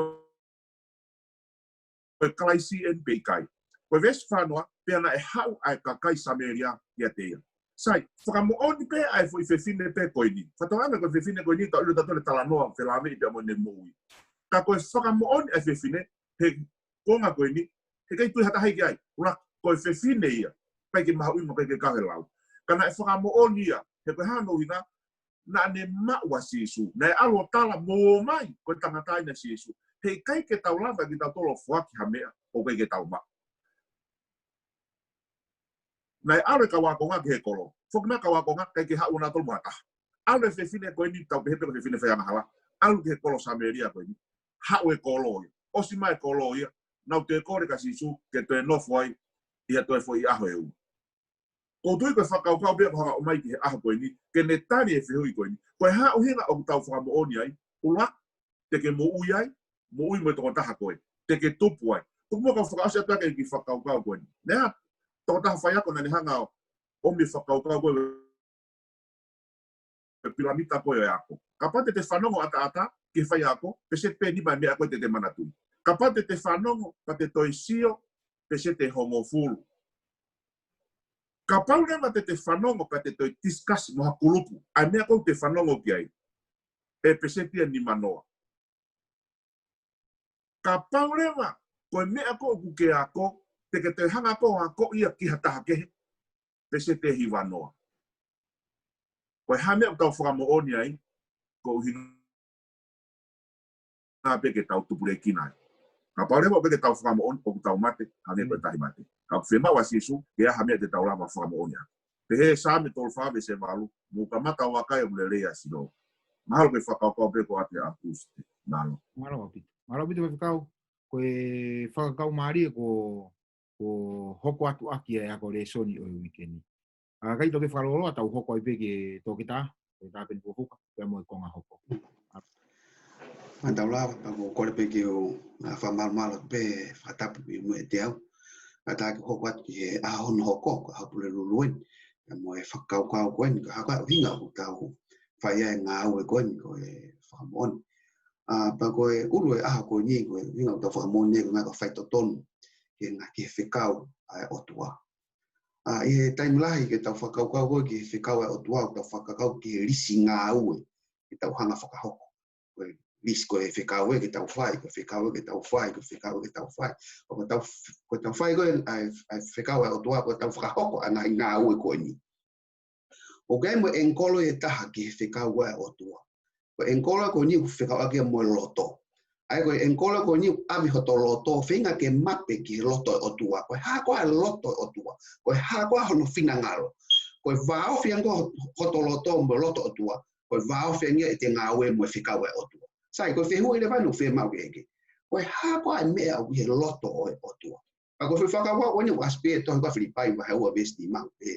ko e Kalaisi eni pe ʻikai. Ko e veesi fā noa, pea naʻe haʻu ʻa e kakai Samēlia kiate ia. Sai, fakamoʻoni pē ʻa e foʻi fefine pē ko eni. Fakatauange ko e fefine ko eni, tau ʻilo tautolu e talanoa, felāveʻi pea mo ʻene moʻui. Ka ko e fakamoʻoni ʻa e fefine, he konga ko eni, he ʻikai tui ha taha ia ki ai. ʻUluaki, ko e fefine ia, ʻikai ke mahuʻinga, ʻikai ke kau he lau. Ka naʻe fakamoʻoni ia, he ko e hā hono ʻuhinga, naʻa ne maʻu ʻa Sīsū. Naʻe ʻalu ʻo tala, Mou ō mai, ko e tangata eni ʻa Sīsū. He ʻikai ke tau lava kitautolu ʻo foaki ha meʻa ʻoku ʻikai ke tau maʻu. Naʻe ʻalu e kau ākonga ki he kolo. Foki mai e kau ākonga, ʻikai ke haʻu nautolu mo ha taha. ʻAlu e fefine ko eni, tau pehē pē ko e fefine faiangahala. ʻAlu ki he kolo Samēlia ko eni. Haʻu e kolo ia. ʻOsi mai e kolo ia, naʻa nau toe kole kia Sīsū ke toe nofo ai ʻi ha toe foʻi ʻaho ʻe ua. ʻOku ou tui ko e fakakaukau pē ʻoku hanga ʻo ʻomai ki he ʻaho ko eni, ke ne tali e fehuʻi ko eni. Ko e hā ʻuhinga ʻoku tau fakamoʻoni ai, ʻuluaki, te ke moʻui ai, moʻui mo e tokotaha ko ē. Te ke tupu ai. Tuku muʻa kau fakaʻosi atu ʻaki e kiʻi fakakaukau ko eni. Nea, tokotaha faiako naʻa ne hanga ʻo ʻomi e fakakaukau ko ē, e pilamita ko ē ʻo e ako. Kapau te te fanongo ʻataʻatā ki he faiako, peseti pē nima e meʻa ko ē te te manatuʻi. Kapau te te fanongo, pea te toe sio, peseti ʻe hongofulu. Kapau leva te te fanongo, pea te toe discuss mo ha kulupu, ʻa e meʻa ko ē te fanongo ki ai, ʻe peseti ʻe nimanoa. Kapau leva, ko e meʻa ko ē ʻoku ke ako, te ke toe hanga ko ē ʻo ako ia ki ha taha kehe, peseti ʻe hivanoa. Ko e hā e meʻa ʻoku tau fakamoʻoni ai, koeʻuhi pē ke tau tupulekina ai. Kapau leva ʻoku ʻikai ke tau fakamoʻoni, ʻoku tau mate, hangē ko e tahi mate. Ka ʻoku fiemaʻu ʻa Sīsū, ke ʻi ai ha meʻa te tau lava fakamoʻoni ai. Pehē Saame tolu fā veesi valu, mou kamata ʻo vakai ʻoku lelei ʻa Sihova. Mahalo ko e fakakaukau pē ko ia ʻa Tuesday. Mālō. Mālō ʻaupito. Mālō ʻaupito Faifekau. Ko e fakakaukau mālie ko, ko hoko atu ʻaki e ako lēsoni ʻo e uike ni. ʻA, kae toki fakalōloa tau hoko ai pē ki he toketā, toketā Peni Fukofuka, pea mo e konga hoko. Mālō. Mālō Taulava, pea ʻoku ou kole pē ke u, ʻa, fakamalumalu pē, fakatapu i mo e te au. Kātaki hoko atu ki he ʻaho hono hoko, ko e ʻaho Pulelulu eni. Pea mo e fakakaukau ko eni, ko e hā ko ā e ʻuhinga ʻoku tau fai ai e ngāue ko eni, ko e fakamoʻoni. ʻA, pea ko e ʻulu e ʻaho ko eni, ko e ʻuhinga ʻoku tau fakamoʻoni ai, ko e ngaahi faitotonu, ki he ngaahi, ki he fekau ʻa e ʻOtua. ʻA, ʻi he taimi lahi ke tau fakakaukau ko ē ki he fekau ʻa e ʻOtua, ʻoku tau fakakaukau ki he lisi ngāue ke tau hanga ʻo fakahoko. Ko e lisi ko ē fekau ē ke tau fai, ko e fekau ē ke tau fai, ko e fekau ē ke tau fai. Ko ʻetau, ko ʻetau fai ko ē ʻa e, ʻa e fekau ʻa e ʻOtua, ko ʻetau fakahoko ʻa e ngaahi ngāue ko eni. ʻOku ʻi ai mo e ʻengikolo ʻe taha ki he fekau ʻa e ʻOtua. Ko e ʻengikolo ko eni ʻoku fekauʻaki ia mo e loto. ʻA ia ko e ʻengikolo ko eni ʻoku ʻave hoto loto, feinga ke mape ki he loto ʻo e ʻOtua. Ko e hā ko ā e loto ʻo e ʻOtua. Ko e hā ko ā hono finangalo. Ko e vāofi ange ko ē hoto loto mo e loto ʻo e ʻOtua. Ko e vāofi ange ia ʻete ngāue mo e fekau ʻa e ʻOtua. Sai, ko e fehuʻi leva eni ʻoku fiemaʻu ke ʻeke. Ko e hā ko ā e meʻa ʻoku ʻi he loto ʻo e ʻOtua. Pea ko e foʻi fakakaukau ko eni ʻoku ʻasi pē ʻi he tohi ko ē ʻa Filipai vahe ua veesi nima, ē,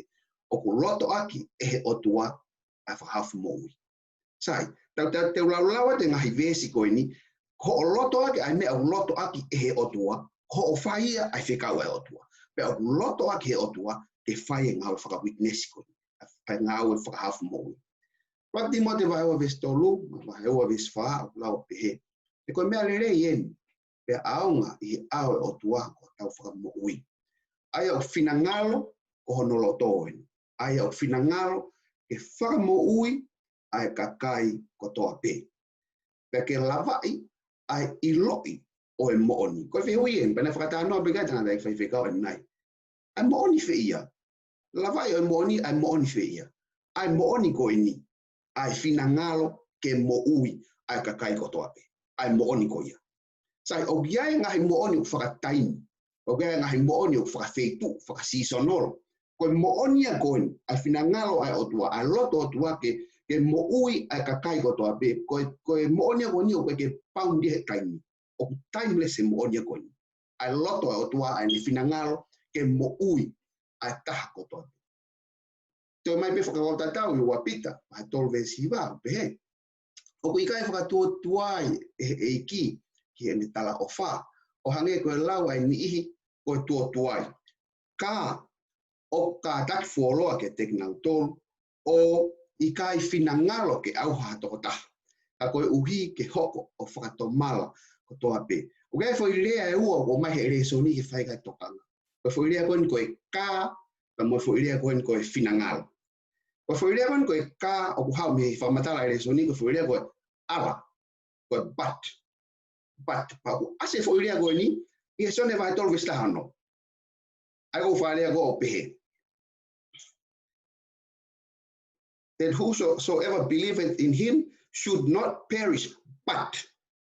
ʻoku lotoʻaki ʻe he ʻOtua ʻa e fakahaofi moʻui. Sai, tau, tau, te u lau leva atu e ngaahi veesi ko eni, ko hoʻo lotoʻaki ʻa e meʻa ʻoku lotoʻaki ʻe he ʻOtua, ko hoʻo fai ia ʻa e fekau ʻa e ʻOtua. Pea ʻoku lotoʻaki ʻe he ʻOtua ke fai e ngāue fakawitness ko eni, ʻa e ngāue fakahaofi moʻui. ʻUluaki Tīmote vahe ua veesi tolu, vahe ua veesi fā, ʻoku lau ʻo pehē. He ko e meʻa lelei eni, pea ʻaonga ʻi he ʻao ʻo e ʻOtua ko hotau fakamoʻui. ʻA ia ʻoku finangalo ko hono loto eni. ʻA ia ʻoku finangalo ke fakamoʻui ʻa e kakai kotoa pē. Pea ke lavaʻi ʻa e ʻiloʻi ʻo e moʻoni. Ko e fehuʻi eni, pea naʻe fakatalanoa pē ki ai e tangataʻeiki faifekau ʻanenai. ʻA e moʻoni fē ia? Lavaʻi ʻo e moʻoni, ʻa e moʻoni fē ia? ʻA e moʻoni ko eni, ʻa e finangalo ke moʻui ʻa e kakai kotoa pē. ʻA e moʻoni ko ia. Sai, ʻoku ʻi ai e ngaahi moʻoni ʻoku fakataimi. ʻOku ʻi ai e ngaahi moʻoni ʻoku fakafeituʻu, fakasīsonolo. Ko e moʻoni ia ko eni, ʻa e finangalo ʻa e ʻOtua, ʻa e loto ʻo e ʻOtua ke, ke moʻui ʻa e kakai kotoa pē. Ko e, ko e moʻoni ia ko eni ʻoku ʻikai ke paundi he taimi. ʻOku timeless e moʻoni ia ko eni. ʻA e loto ʻo e ʻOtua ʻa ʻene finangalo ke moʻui ʻa e taha kotoa pē. Toe ʻomai pē fakakaukau tatau ʻi he ua Pita, vahe tolu veesi hiva, ʻoku pehē. ʻOku ʻikai fakatuotuai ʻe he ʻEiki ki heʻene talaʻofa, ʻo hangē ko e lau ʻa e niʻihi ko e tuotuai. Ka ʻoku kātaki fuoloa kiate kinautolu, ʻoku ʻikai finangalo ke ʻauha ha tokotaha. Ka koeʻuhi ke hoko ʻo fakatomala kotoa pē. ʻOku ʻi ai e foʻi lea ʻe ua ʻoku ʻomai he lēsoni ke fai ki ai e tokanga. Ko e foʻi lea ko eni ko e ka, pea mo e foʻi lea ko eni ko e finangalo. Ko e foʻi lea ko eni ko e ka ʻoku haʻu mei he fakamatala e lēsoni, ko e foʻi lea ko e ʻala, ko e but. But, pea ʻoku ʻasi e foʻi lea ko eni ʻi he Sione vahe tolu veesi taha ono. ʻA ia ko e fakalea ko ē ʻoku pehē. That whosoever believeth in him should not perish, but.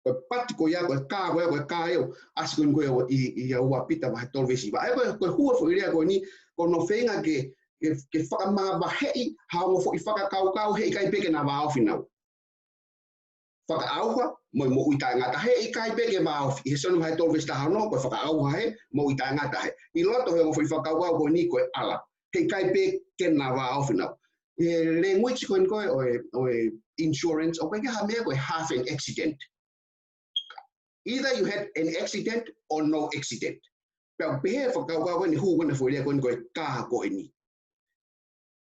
Ko e but ko ia, ko e ka, ko ia, ko e ka ʻoku ʻasi ko eni ko ia ʻi, ʻi he ua Pita vahe tolu veesi hiva. ʻA ia ko e, ko e hua foʻi lea ko eni, ko hono feinga ke, ke, ke fakamavaheʻi ha ongo foʻi fakakaukau heʻikai pē ke na vāofi naua. Fakaʻauha mo e moʻui taʻengata heʻikai pē ke vāofi. ʻI he Sione vahe tolu veesi taha ono, ko e fakaʻauha he moʻui taʻengata he. ʻI loto he ongo foʻi fakakaukau ko eni ko e ʻala. He ʻikai pē ke na vāofi nau. He language ko eni ko e ʻo e, ʻo e insurance, ʻoku ʻikai ke ha meʻa ko e half an accident. Either you had an accident or no accident. Pea pehē fakakaukau ko eni hū ko eni foʻi lea ko eni ko e kā ko eni.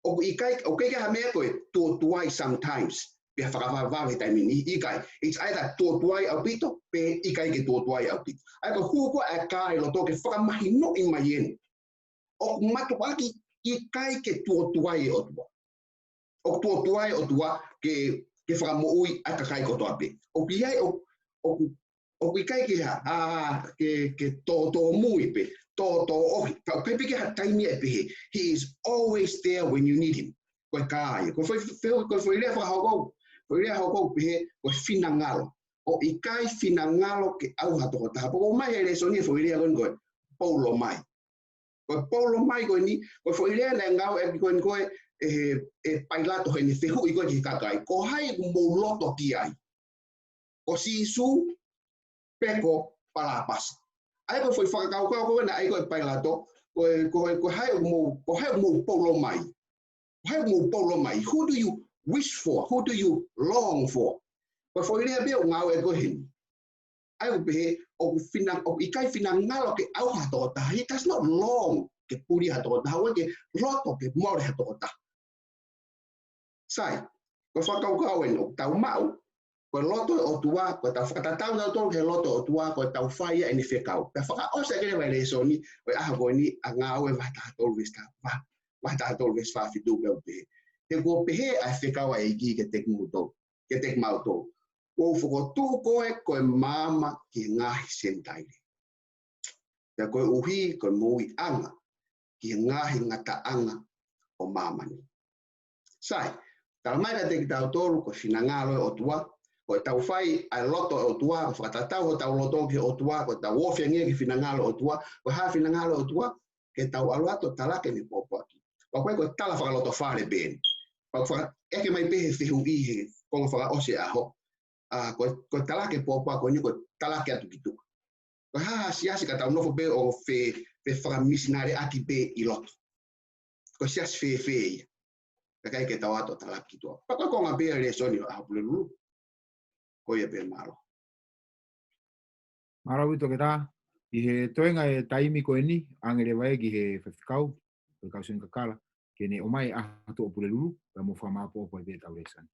ʻOku ʻikai, ʻoku ʻikai ke ha meʻa ko e tuotuai sometimes. Pea fakavavevave he taimi ni, ʻikai. It's either tuotuai ʻaupito, pe ʻikai ke tuotuai ʻaupito. ʻA ia ko e hū ko ē ʻa e kā ʻi loto ke fakamahinoʻi mai eni. ʻOku mātuʻaki ʻikai ke tuotuai e ʻOtua. ʻOku tuotuai e ʻOtua ke, ke fakamoʻui ʻa e kakai kotoa pē. ʻOku ʻi ai, ʻo, ʻoku, ʻoku ʻikai ke ha, ʻa, ke, ke tōtōmui pe, tōtōʻohi. Ka ʻoku ʻikai pē ke ha taimi ʻe pehē. He is always there when you need him. Ko e kā ia. Ko e foʻi, foʻi, ko e foʻi lea fakahoko, foʻi lea hoko pehē, ko e finangalo. ʻOku ʻikai finangalo ke ʻauha ha tokotaha. Pea ko e ʻomai he lēsoni e foʻi lea ko eni ko e poulo mai. Ko e poulo mai ko eni, ko e foʻi lea naʻe ngāueʻaki ko eni ko e, ʻe, ʻe Pailato heʻene fehuʻi ko ē ki he kakai. Ko hai ʻoku mou loto ki ai? Ko Sīsū pe ko Palāpasa? ʻA ia ko e foʻi fakakaukau ko ē naʻe ʻai ko ē ʻe Pailato, ko e, ko e, ko hai ʻoku mou, ko hai ʻoku mou poulo mai? Ko hai ʻoku mou poulo mai? Who do you wish for? Who do you long for? Ko e foʻi lea pē ʻoku ngāueʻaki ko ē heni. ʻA ia ʻoku pehē, ʻoku fina-, ʻoku ʻikai finangalo ke ʻauha ha tokotaha. He does not long ke puli ha tokotaha, ʻoku ʻikai ke loto ke mole ha tokotaha. Sai, ko e fakakaukau eni ʻoku tau maʻu, ko e loto ʻo e ʻOtua, ko ʻetau fakatatau tautolu ki he loto ʻo e ʻOtua, ko ʻetau fai ʻa ʻene fekau. Pea fakaʻosi ʻaki leva e lēsoni, ʻo e ʻaho ko eni ʻa Ngāue vahe taha tolu veesi taha, vahe, vahe taha tolu veesi fā fitu pea ʻoku pehē. He kuo pehē ʻa e fekau ʻa e ʻEiki kiate kimoutolu, kiate kimautolu. Kuo u fokotuʻu koe ko e maama ki he ngaahi Senitaile. Pea koeʻuhi ko e moʻuiʻanga ki he ngaahi ngataʻanga ʻo māmani. Sai, tala mai kiate kitautolu ko e finangalo e ʻOtua, ko ʻetau fai ʻa e loto e ʻOtua, ko e fakatatau hotau loto ki he ʻOtua, ko ʻetau ofi ange ki he finangalo e ʻOtua, ko e hā e finangalo e ʻOtua, ke tau ʻalu atu ʻo talaki ʻene pōpoaki. Pea ko e, ko e tala fakalotofale pē eni. Pea faka-, ʻeke mai pē he fehuʻi he konga fakaʻosi e ʻaho. ʻA, ko e, ko e talaki e pōpoaki ko eni ko e talaki atu ki tuʻa. Ko e hā ha siasi ka tau nofo pē ʻo fe, fefakamisinaleʻaki pē ʻi loto. Ko e siasi fēfē ia? Kae ʻikai ke tau ō atu ʻo talaki ki tuʻa. Pea ko e konga pē ia e lēsoni ʻo e ʻaho Pulelulu. Ko ia pē, mālō. Mālō ʻaupito Toketā. ʻI he toenga e taimi ko eni, ʻange leva ia ki he faifekau, faifekau Sione Kakala, ke ne ʻomai ʻa e ʻaho Pulelulu, pea mo fakamāʻopoʻopo ai pē ʻetau lēsoni.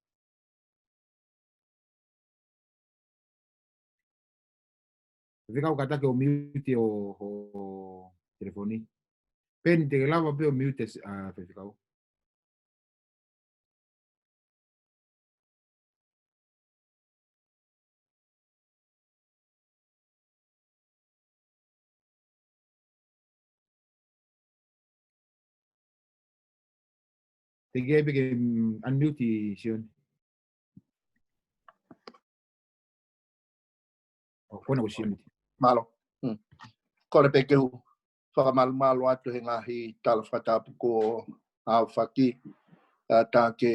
Faifekau, kātaki ʻo mute ho, ho telefoni. Peni, te ke lava pē ʻo mute, ʻa, faifekau. Te ke pē ke, mm, unmute, Sione. ʻO, ko ena ko Sione. Mālō. Hmm. Kole pē ke u fakamalumalu atu he ngaahi tala fakatapu kuo aofaki, ʻa, tā ke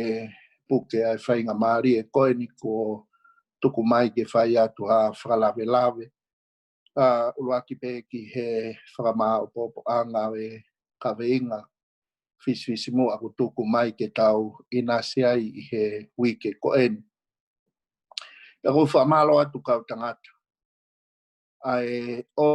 puke ʻa e faingamālie ko eni kuo tuku mai ke fai atu ha fakalavelave. ʻA, ʻuluaki pē ki he fakamāʻopoʻopoʻanga ʻo e kaveinga fisifisimuʻa kuo tuku mai ke tau ʻinasi ai ʻi he uike ko eni. Pea ʻoku ou fakamālō atu kau tangata ʻa e ʻo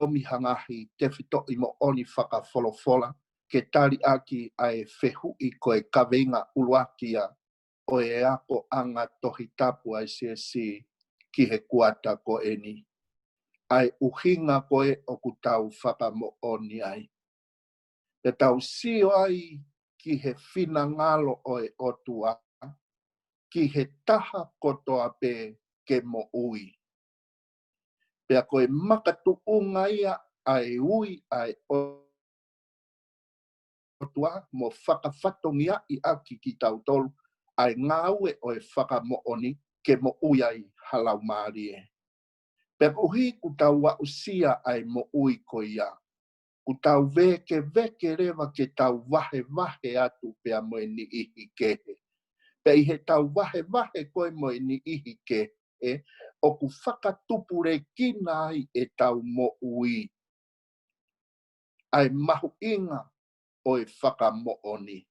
ʻomi ha ngaahi tefitoʻi moʻoni fakafolofola ke tali ʻaki ʻa e fehuʻi ko e kaveinga ʻuluaki ia ʻo e akoʻanga Tohi Tapu ʻa e siasi ki he kuata ko eni. ʻA e ʻuhinga ko ē ʻoku tau fakamoʻoni ai. Pea tau sio ai ki he finangalo ʻo e ʻOtua, ki he taha kotoa pē ke moʻui. Pea ko e makatuʻunga ia ʻa e ui ʻa e ʻOtua mo fakafatongiaʻi ʻaki kitautolu ʻa e ngāue ʻo e fakamoʻoni ke moʻui ai ha laumālie. Pea koeʻuhi kuo tau aʻusia ʻa e moʻui ko ia, kuo tau vēkeveke leva ke tau vahevahe atu pea mo e niʻihi kehe. Pea ʻi heʻetau vahevahe ko ē mo e niʻihi kehe, ʻoku fakatupulekina ai ʻetau moʻui. ʻa e mahuʻinga ʻo e fakamoʻoni.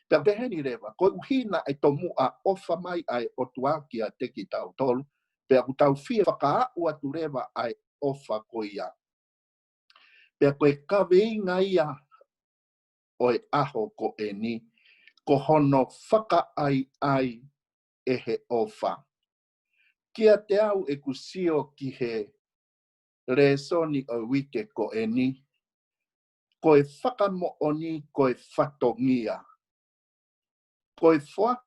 Pea peheni leva, koeʻuhi naʻe tomuʻa ʻofa mai ʻa e ʻOtua kiate kitautolu, pea ʻoku tau fie fakaaʻu atu leva ʻa e ʻofa ko ia. Pea ko e kaveinga ia ʻo e ʻaho ko eni, ko hono fakaʻaiʻai ʻe he ʻofa. Kiate au ʻeku sio ki he lēsoni ʻo e uike ko eni, ko e fakamoʻoni ko e fatongia. Ko e foaki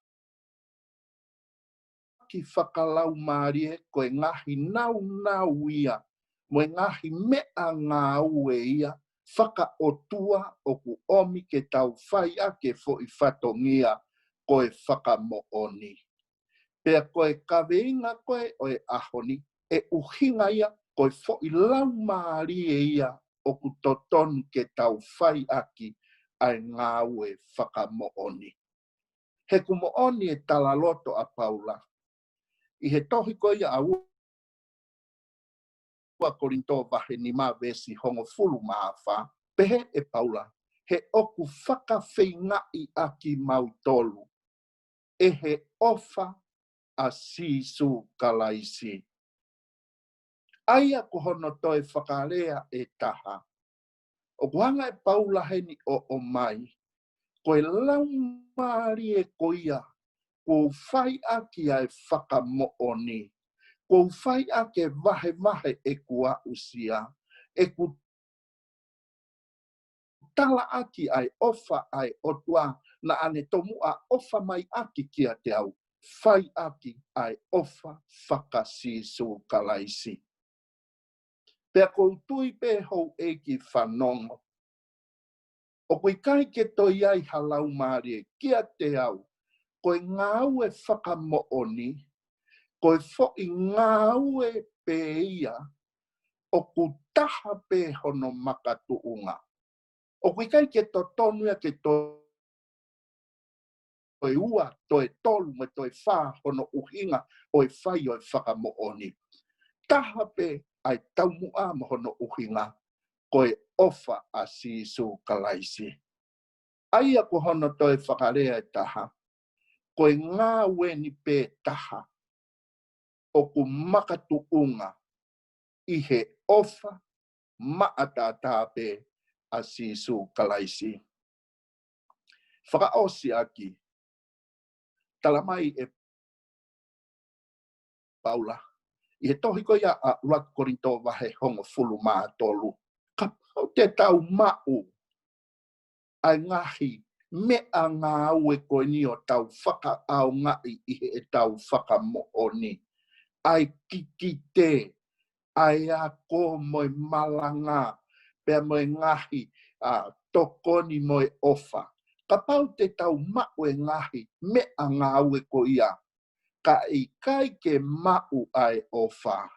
fakalaumālie ko e ngaahi naunau ia, mo e ngaahi meʻangāue ia, fakaʻotua ʻoku ʻomi ke tau fai ʻaki e foʻi fatongia ko e fakamoʻoni. Pea ko e kaveinga ko ē ʻo e ʻaho ni, ʻe ʻuhinga ia ko e foʻi laumālie ia ʻoku totonu ke tau fai ʻaki ʻa e ngāue fakamoʻoni. He ʻoku moʻoni e talaloto ʻa Paula ʻi he tohi ko ia ʻa ua Kolinitō vahe nima veesi hongofulu mā fā, pehē ʻe Paula, he ʻoku fakafeingaʻi ʻa kimautolu ʻe he ʻofa ʻa Sīsū Kalaisi. ʻA ia ko hono toe fakalea ʻe taha, ʻoku hanga ʻe Paula heni ʻo ʻomai, ko e laumālie ko ia, kuo u fai ʻaki ʻa e fakamoʻoni, kuo u fai ʻaki e vahevahe ʻeku aʻusia, ʻeku tala ʻaki ʻa e ʻofa ʻa e ʻOtua naʻa ne tomuʻa ʻofa mai ʻaki kiate au, fai ʻaki ʻa e ʻofa faka-Sīsū Kalaisi. Pea ʻoku ou tui pē houʻeiki fanongo, ʻoku ʻikai ke toe ʻi ai ha laumālie kiate au, ko e ngāue fakamoʻoni, ko e foʻi ngāue pē ia, ʻoku taha pē hono makatuʻunga. ʻOku ʻikai ke totonu ia ke toe ua, toe tolu, mo e toe fā hono ʻuhinga ʻo e fai ʻo e fakamoʻoni. Taha pē ʻa e taumuʻa mo hono ʻuhinga, ko e ʻofa ʻa Sīsū Kalaisi. ʻA ia ko hono toe fakalea ʻe taha, ko e ngāue ni pē taha ʻoku makatuʻunga ʻi he ʻofa maʻataʻatā pē ʻa Sīsū Kalaisi. Fakaʻosi ʻaki, tala mai ʻe Paula ʻi he tohi ko ia ʻa ʻuluaki Kolinitō vahe hongofulu mā tolu, kapau te tau maʻu ʻa e ngaahi meʻangāue ko eni ʻo tau fakaʻaongaʻi ʻi heʻetau fakamoʻoni, ʻa e kikite, ʻa e ako mo e malanga, pea mo e ngaahi, ʻa, tokoni mo e ʻofa. Kapau te tau maʻu e ngaahi meʻangāue ko ia, ka ʻikai ke maʻu ʻa e ʻofa,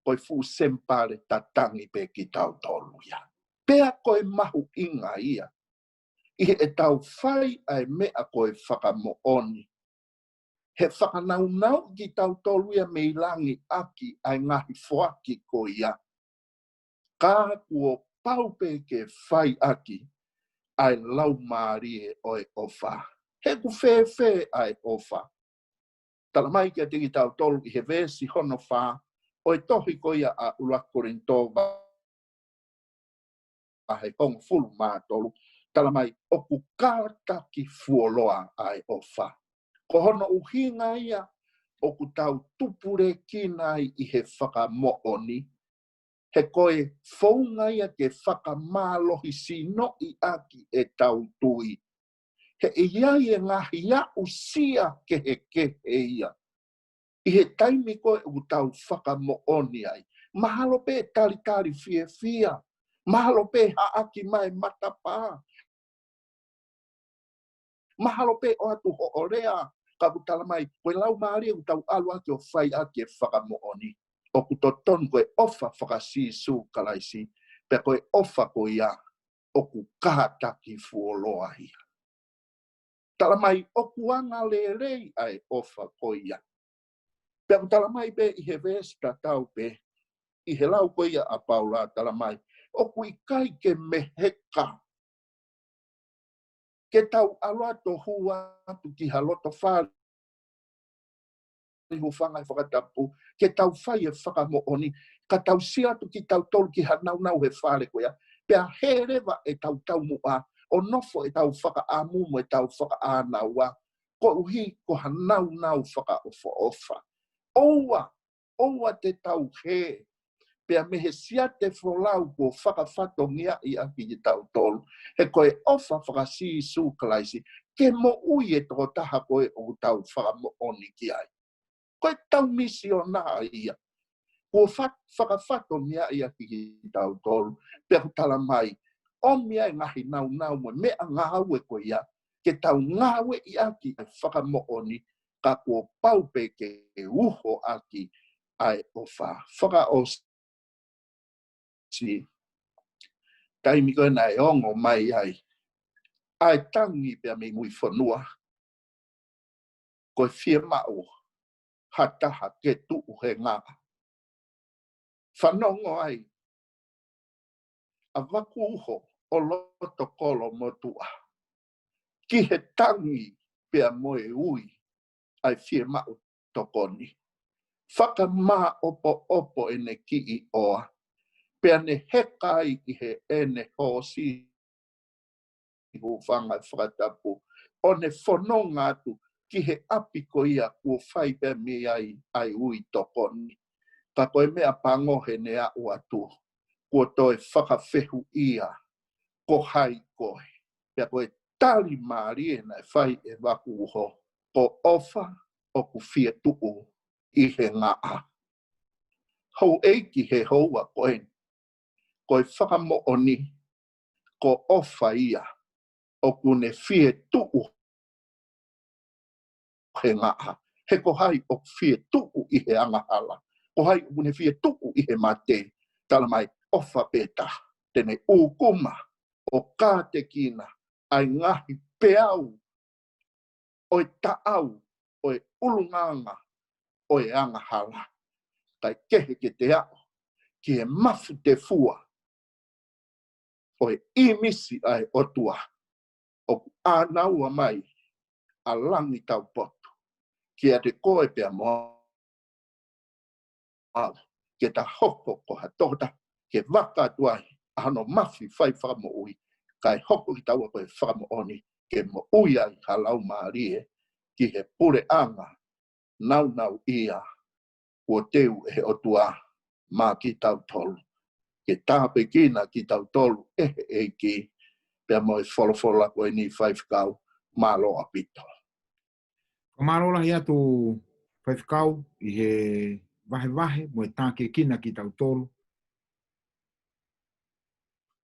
ko e fuʻu senipale tatangi pē kitautolu ia. Pea ko e mahuʻinga ia ʻi heʻetau fai ʻa e meʻa ko e fakamoʻoni, he fakanaunau kitautolu ia mei langi ʻaki ʻa e ngaahi foaki ko ia. Ka kuo pau pē ke fai ʻaki ʻa e laumālie ʻo e ʻofa. He ʻoku fēfē ʻa e ʻofa? Tala mai kiate kitautolu ʻi he veesi hono fā ʻo e tohi ko ia ʻa ʻuluaki Kolinitō vahe hongofulu mā tolu, tala mai ʻoku kātaki fuoloa ʻa e ʻofa. Ko hono ʻuhinga ia ʻoku tau tupulekina ai ʻi he fakamoʻoni, he ko e founga ia ke fakamālohisinoʻi ʻaki ʻetau tui. He ʻe ʻi ai e ngaahi aʻusia kehekehe ia ʻi he taimi ko ē ʻoku tau fakamoʻoni ai. Mahalo pē talitali fiefia. Mahalo pē haʻaki mai matapā. Mahalo pē ʻoatu hoʻo lea, ka ʻoku tala mai, ko e laumālie ʻoku tau ʻalu ʻaki ʻo fai ʻaki e fakamoʻoni, ʻoku totonu ko e ʻofa faka-Sīsū Kalaisi, pea ko e ʻofa ko ia ʻoku kātaki fuoloa ia. Tala mai ʻoku angalelei ʻa e ʻofa ko ia. Pea ʻoku tala mai pē ʻi he veesi tatau pē, ʻi he lau ko ia ʻa Paula, tala mai, ʻoku ʻikai ke meheka ke tau ʻalu atu ʻo hū atu ki ha loto fale, hūfanga he fakatapu, ke tau fai e fakamoʻoni, ka tau sio atu kitautolu ki ha naunau he fale ko ia, pea hē leva ʻetau taumuʻa, ʻo nofo ʻetau fakaʻamu mo ʻetau fakaʻānaua, koeʻuhi ko ha naunau fakaʻofoʻofa. ʻOua, ʻoua te tau hē, pea mei he siate folau kuo fakafatongiaʻi ʻaki kitautolu, he ko e ʻofa faka-Sīsū Kalaisi, ke moʻui e tokotaha ko ē ʻoku tau fakamoʻoni ki ai. Ko ʻetau misiona ia. Kuo fa-, fakafatongiaʻi ʻaki kitautolu, pea ʻoku tala mai, ʻomi ʻa e ngaahi naunau mo e meʻangāue ko ia, ke tau ngāueʻi ʻaki e fakamoʻoni, ka kuo pau pē ke uho ʻaki ʻa e ʻofa. Fakaʻosi, taimi ko ē naʻe ongo mai ai ʻa e tangi pea mei mui fonua, ko e fiemaʻu ha taha ke tuʻu he ngaʻa. Fanongo ai ʻa Vakuuho ʻo loto kolo motuʻa ki he tangi pea mo e ui ʻa e fiemaʻu tokoni. Fakamāʻopoʻopo ʻene kiʻi ʻoa, pea ne heka ai ʻi heʻene hoosi, hūfanga he fakatapu, ʻo ne fononga atu ki he ʻapi ko ia kuo fai pē mei ai ʻa e ui tokoni. Ka ko e meʻapango heʻene aʻu atu, kuo toe fakafehuʻia, ko hai koe? Pea ko e tali mālie naʻe fai ʻe Vakuuho, ko ʻOfa ʻoku fie tuʻu ʻi he ngaʻa. Houʻeiki, he houa ko eni, ko e fakamoʻoni, ko ʻOfa ia ʻoku ne fie tuʻu he ngaʻa. He ko hai ʻoku fie tuʻu ʻi he angahala? Ko hai ʻoku ne fie tuʻu ʻi he mate? Tala mai, ʻOfa pē taha te ne ʻūkuma ʻo kātekina ʻa e ngaahi peau ʻo e taʻau ʻo e ʻulungaanga ʻo e angahala. Kae kehe ke te aʻu ki he mafutefua ʻo e ʻīmisi ʻa e ʻOtua, ʻoku ʻānaua mai ʻa langi taupotu kiate koe pea mo au, ke ta hoko ko ha tokotaha ke vaka atu ai ʻa hono mafi fai fakamoʻui, kae hoko kitaua ko e fakamoʻoni ke moʻui ai ha laumālie ki he puleʻanga naunau ia kuo teu ʻe he ʻOtua maʻa kitautolu, ke tāpuekina kitautolu ʻe he ʻEiki, pea mo e folofola ko eni, Faifekau. Mālō ʻaupito. Ka mālō lahi atu, Faifekau, ʻi he vahevahe mo e tākiekina kitautolu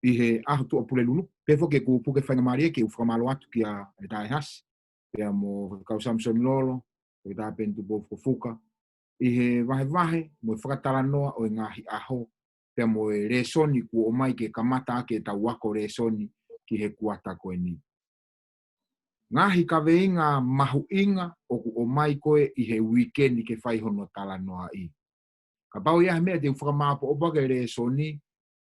ʻi he ʻaho Tuʻapulelulu. Pea foki ʻeku puke faingamālie ke u fakamālō atu kia Taʻehasi, pea mo Faifekau Samisoni Lolo, Toketā Peni Tupou Fukofuka, ʻi he vahevahe mo e fakatalanoa ʻo e ngaahi ʻaho, pea mo e lēsoni kuo ʻomai ke kamata ʻaki ʻetau ako lēsoni ki he kuata ko eni. Ngaahi kaveinga mahuʻinga ʻoku ʻomai ko ē ʻi he uike ni ke fai hono talanoaʻi. Kapau ʻe ʻi ai ha meʻa te u fakamāʻopoʻopo ʻaki e lēsoni,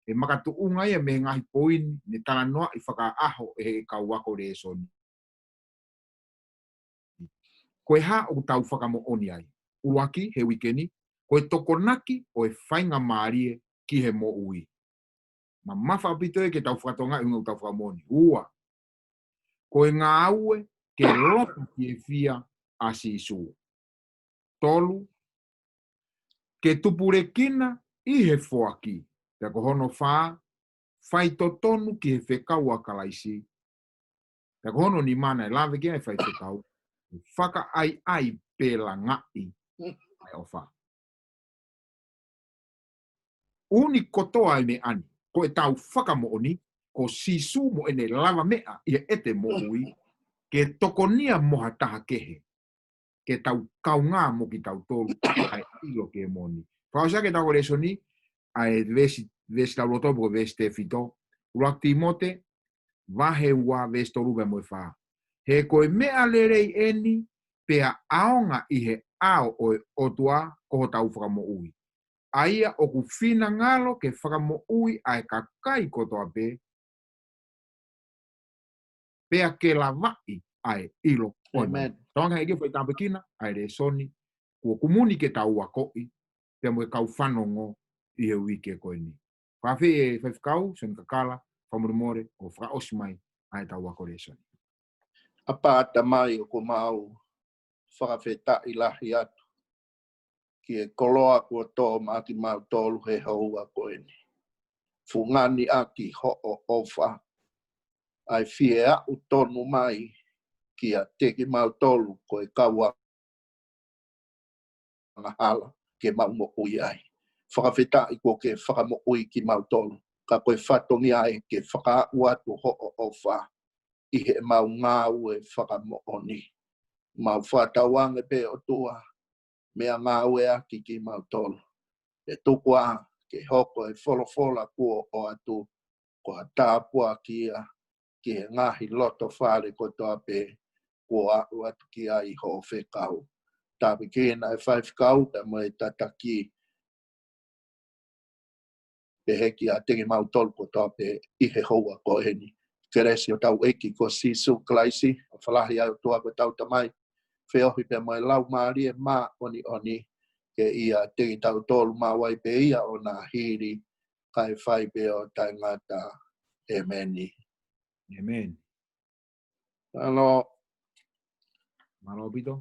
ʻe makatuʻunga ia mei he ngaahi poini ne talanoaʻi fakaʻaho ʻe he kau ako lēsoni. Ko e hā ʻoku tau fakamoʻoni ai? ʻUluaki, he uike ni, ko e tokonaki ʻo e faingamālie ki he moʻui. Mamafa ʻaupito ia ke tau fakatokangaʻi ʻuhinga ʻoku tau fakamoʻoni. Ua, ko e ngāue ke loto fiefia ʻa Sīsū. Tolu, ke tupulekina ʻi he foaki. Pea ko hono fā, faitotonu ki he fekau ʻa Kalaisi. Pea ko hono nima naʻe lave ki ai e faifekau, fakaʻaiʻai pe langaʻi ʻa e ʻofa. ʻUni kotoa e meʻa ni, ko ʻetau fakamoʻoni, ko Sīsū mo ʻene lavameʻa ʻi heʻete moʻui, ke tokonia mo ha taha kehe, ke tau kaungā mo kitautolu, ʻa e ʻilo ki he moʻoni. Fakaʻosi ʻaki ʻetau ako lēsoni, ʻa e veesi, veesi tau loto pe ko e veesi tefito, ʻUluaki Tīmote, vahe ua veesi tolu pea mo e fā. He ko e meʻa lelei eni, pea ʻaonga ʻi he ʻao ʻo e ʻOtua ko hotau fakamoʻui. ʻA ia ʻoku finangalo ke fakamoʻui ʻa e kakai kotoa pē, pea ke lavaʻi ʻa e ʻilo ʻo e Amen. Tauange ʻEiki ʻo fai tāpuekina ʻa e lēsoni kuo kumuni ke tau akoʻi pea mo e kau fanongo ʻi he uike ko eni. Fakaafeʻi e faifekau Sione Kakala, fakamolemole ʻo fakaʻosi mai ʻa e tau ako lēsoni. ʻApā Tamai, ʻoku mau fakafetaʻi lahi atu ki he koloa kuo tō maʻa kimautolu he houa ko eni. Fungani ʻaki hoʻo ʻofa, ʻa e fie aʻu tonu mai kiate kimautolu ko e kau angahala ke mau moʻui ai. Fakafetaʻi kuo ke fakamoʻui kimautolu, ka ko e fatongia ē ke fakaaʻu atu hoʻo ʻofa ʻi heʻemau ngāue fakamoʻoni. Mau fakatauange pē ʻOtua, meʻangāueʻaki kimautolu. ʻE tuku ā ke hoko e folofola kuo ʻoatu ko ha tāpuaki ia ki he ngaahi loto fale kotoa pē kuo aʻu atu ki ai hoʻo fekau. Tāpuekina e faifekau pea mo e tataki pehē kiate kimautolu kotoa pē ʻi he houa ko eni. Kelesi ʻo hotau ʻEiki ko Sīsū Kalaisi, ʻofa lahi ʻa e ʻOtua ko hotau Tamai, feohi pea mo e Laumālie Māʻoniʻoni, ke ʻiate kitautolu maʻu ai pē ia ʻo na hili, kae fai pē ʻo taʻengata. ʻEmeni. ʻEmeni. Mālō. Mālō ʻaupito.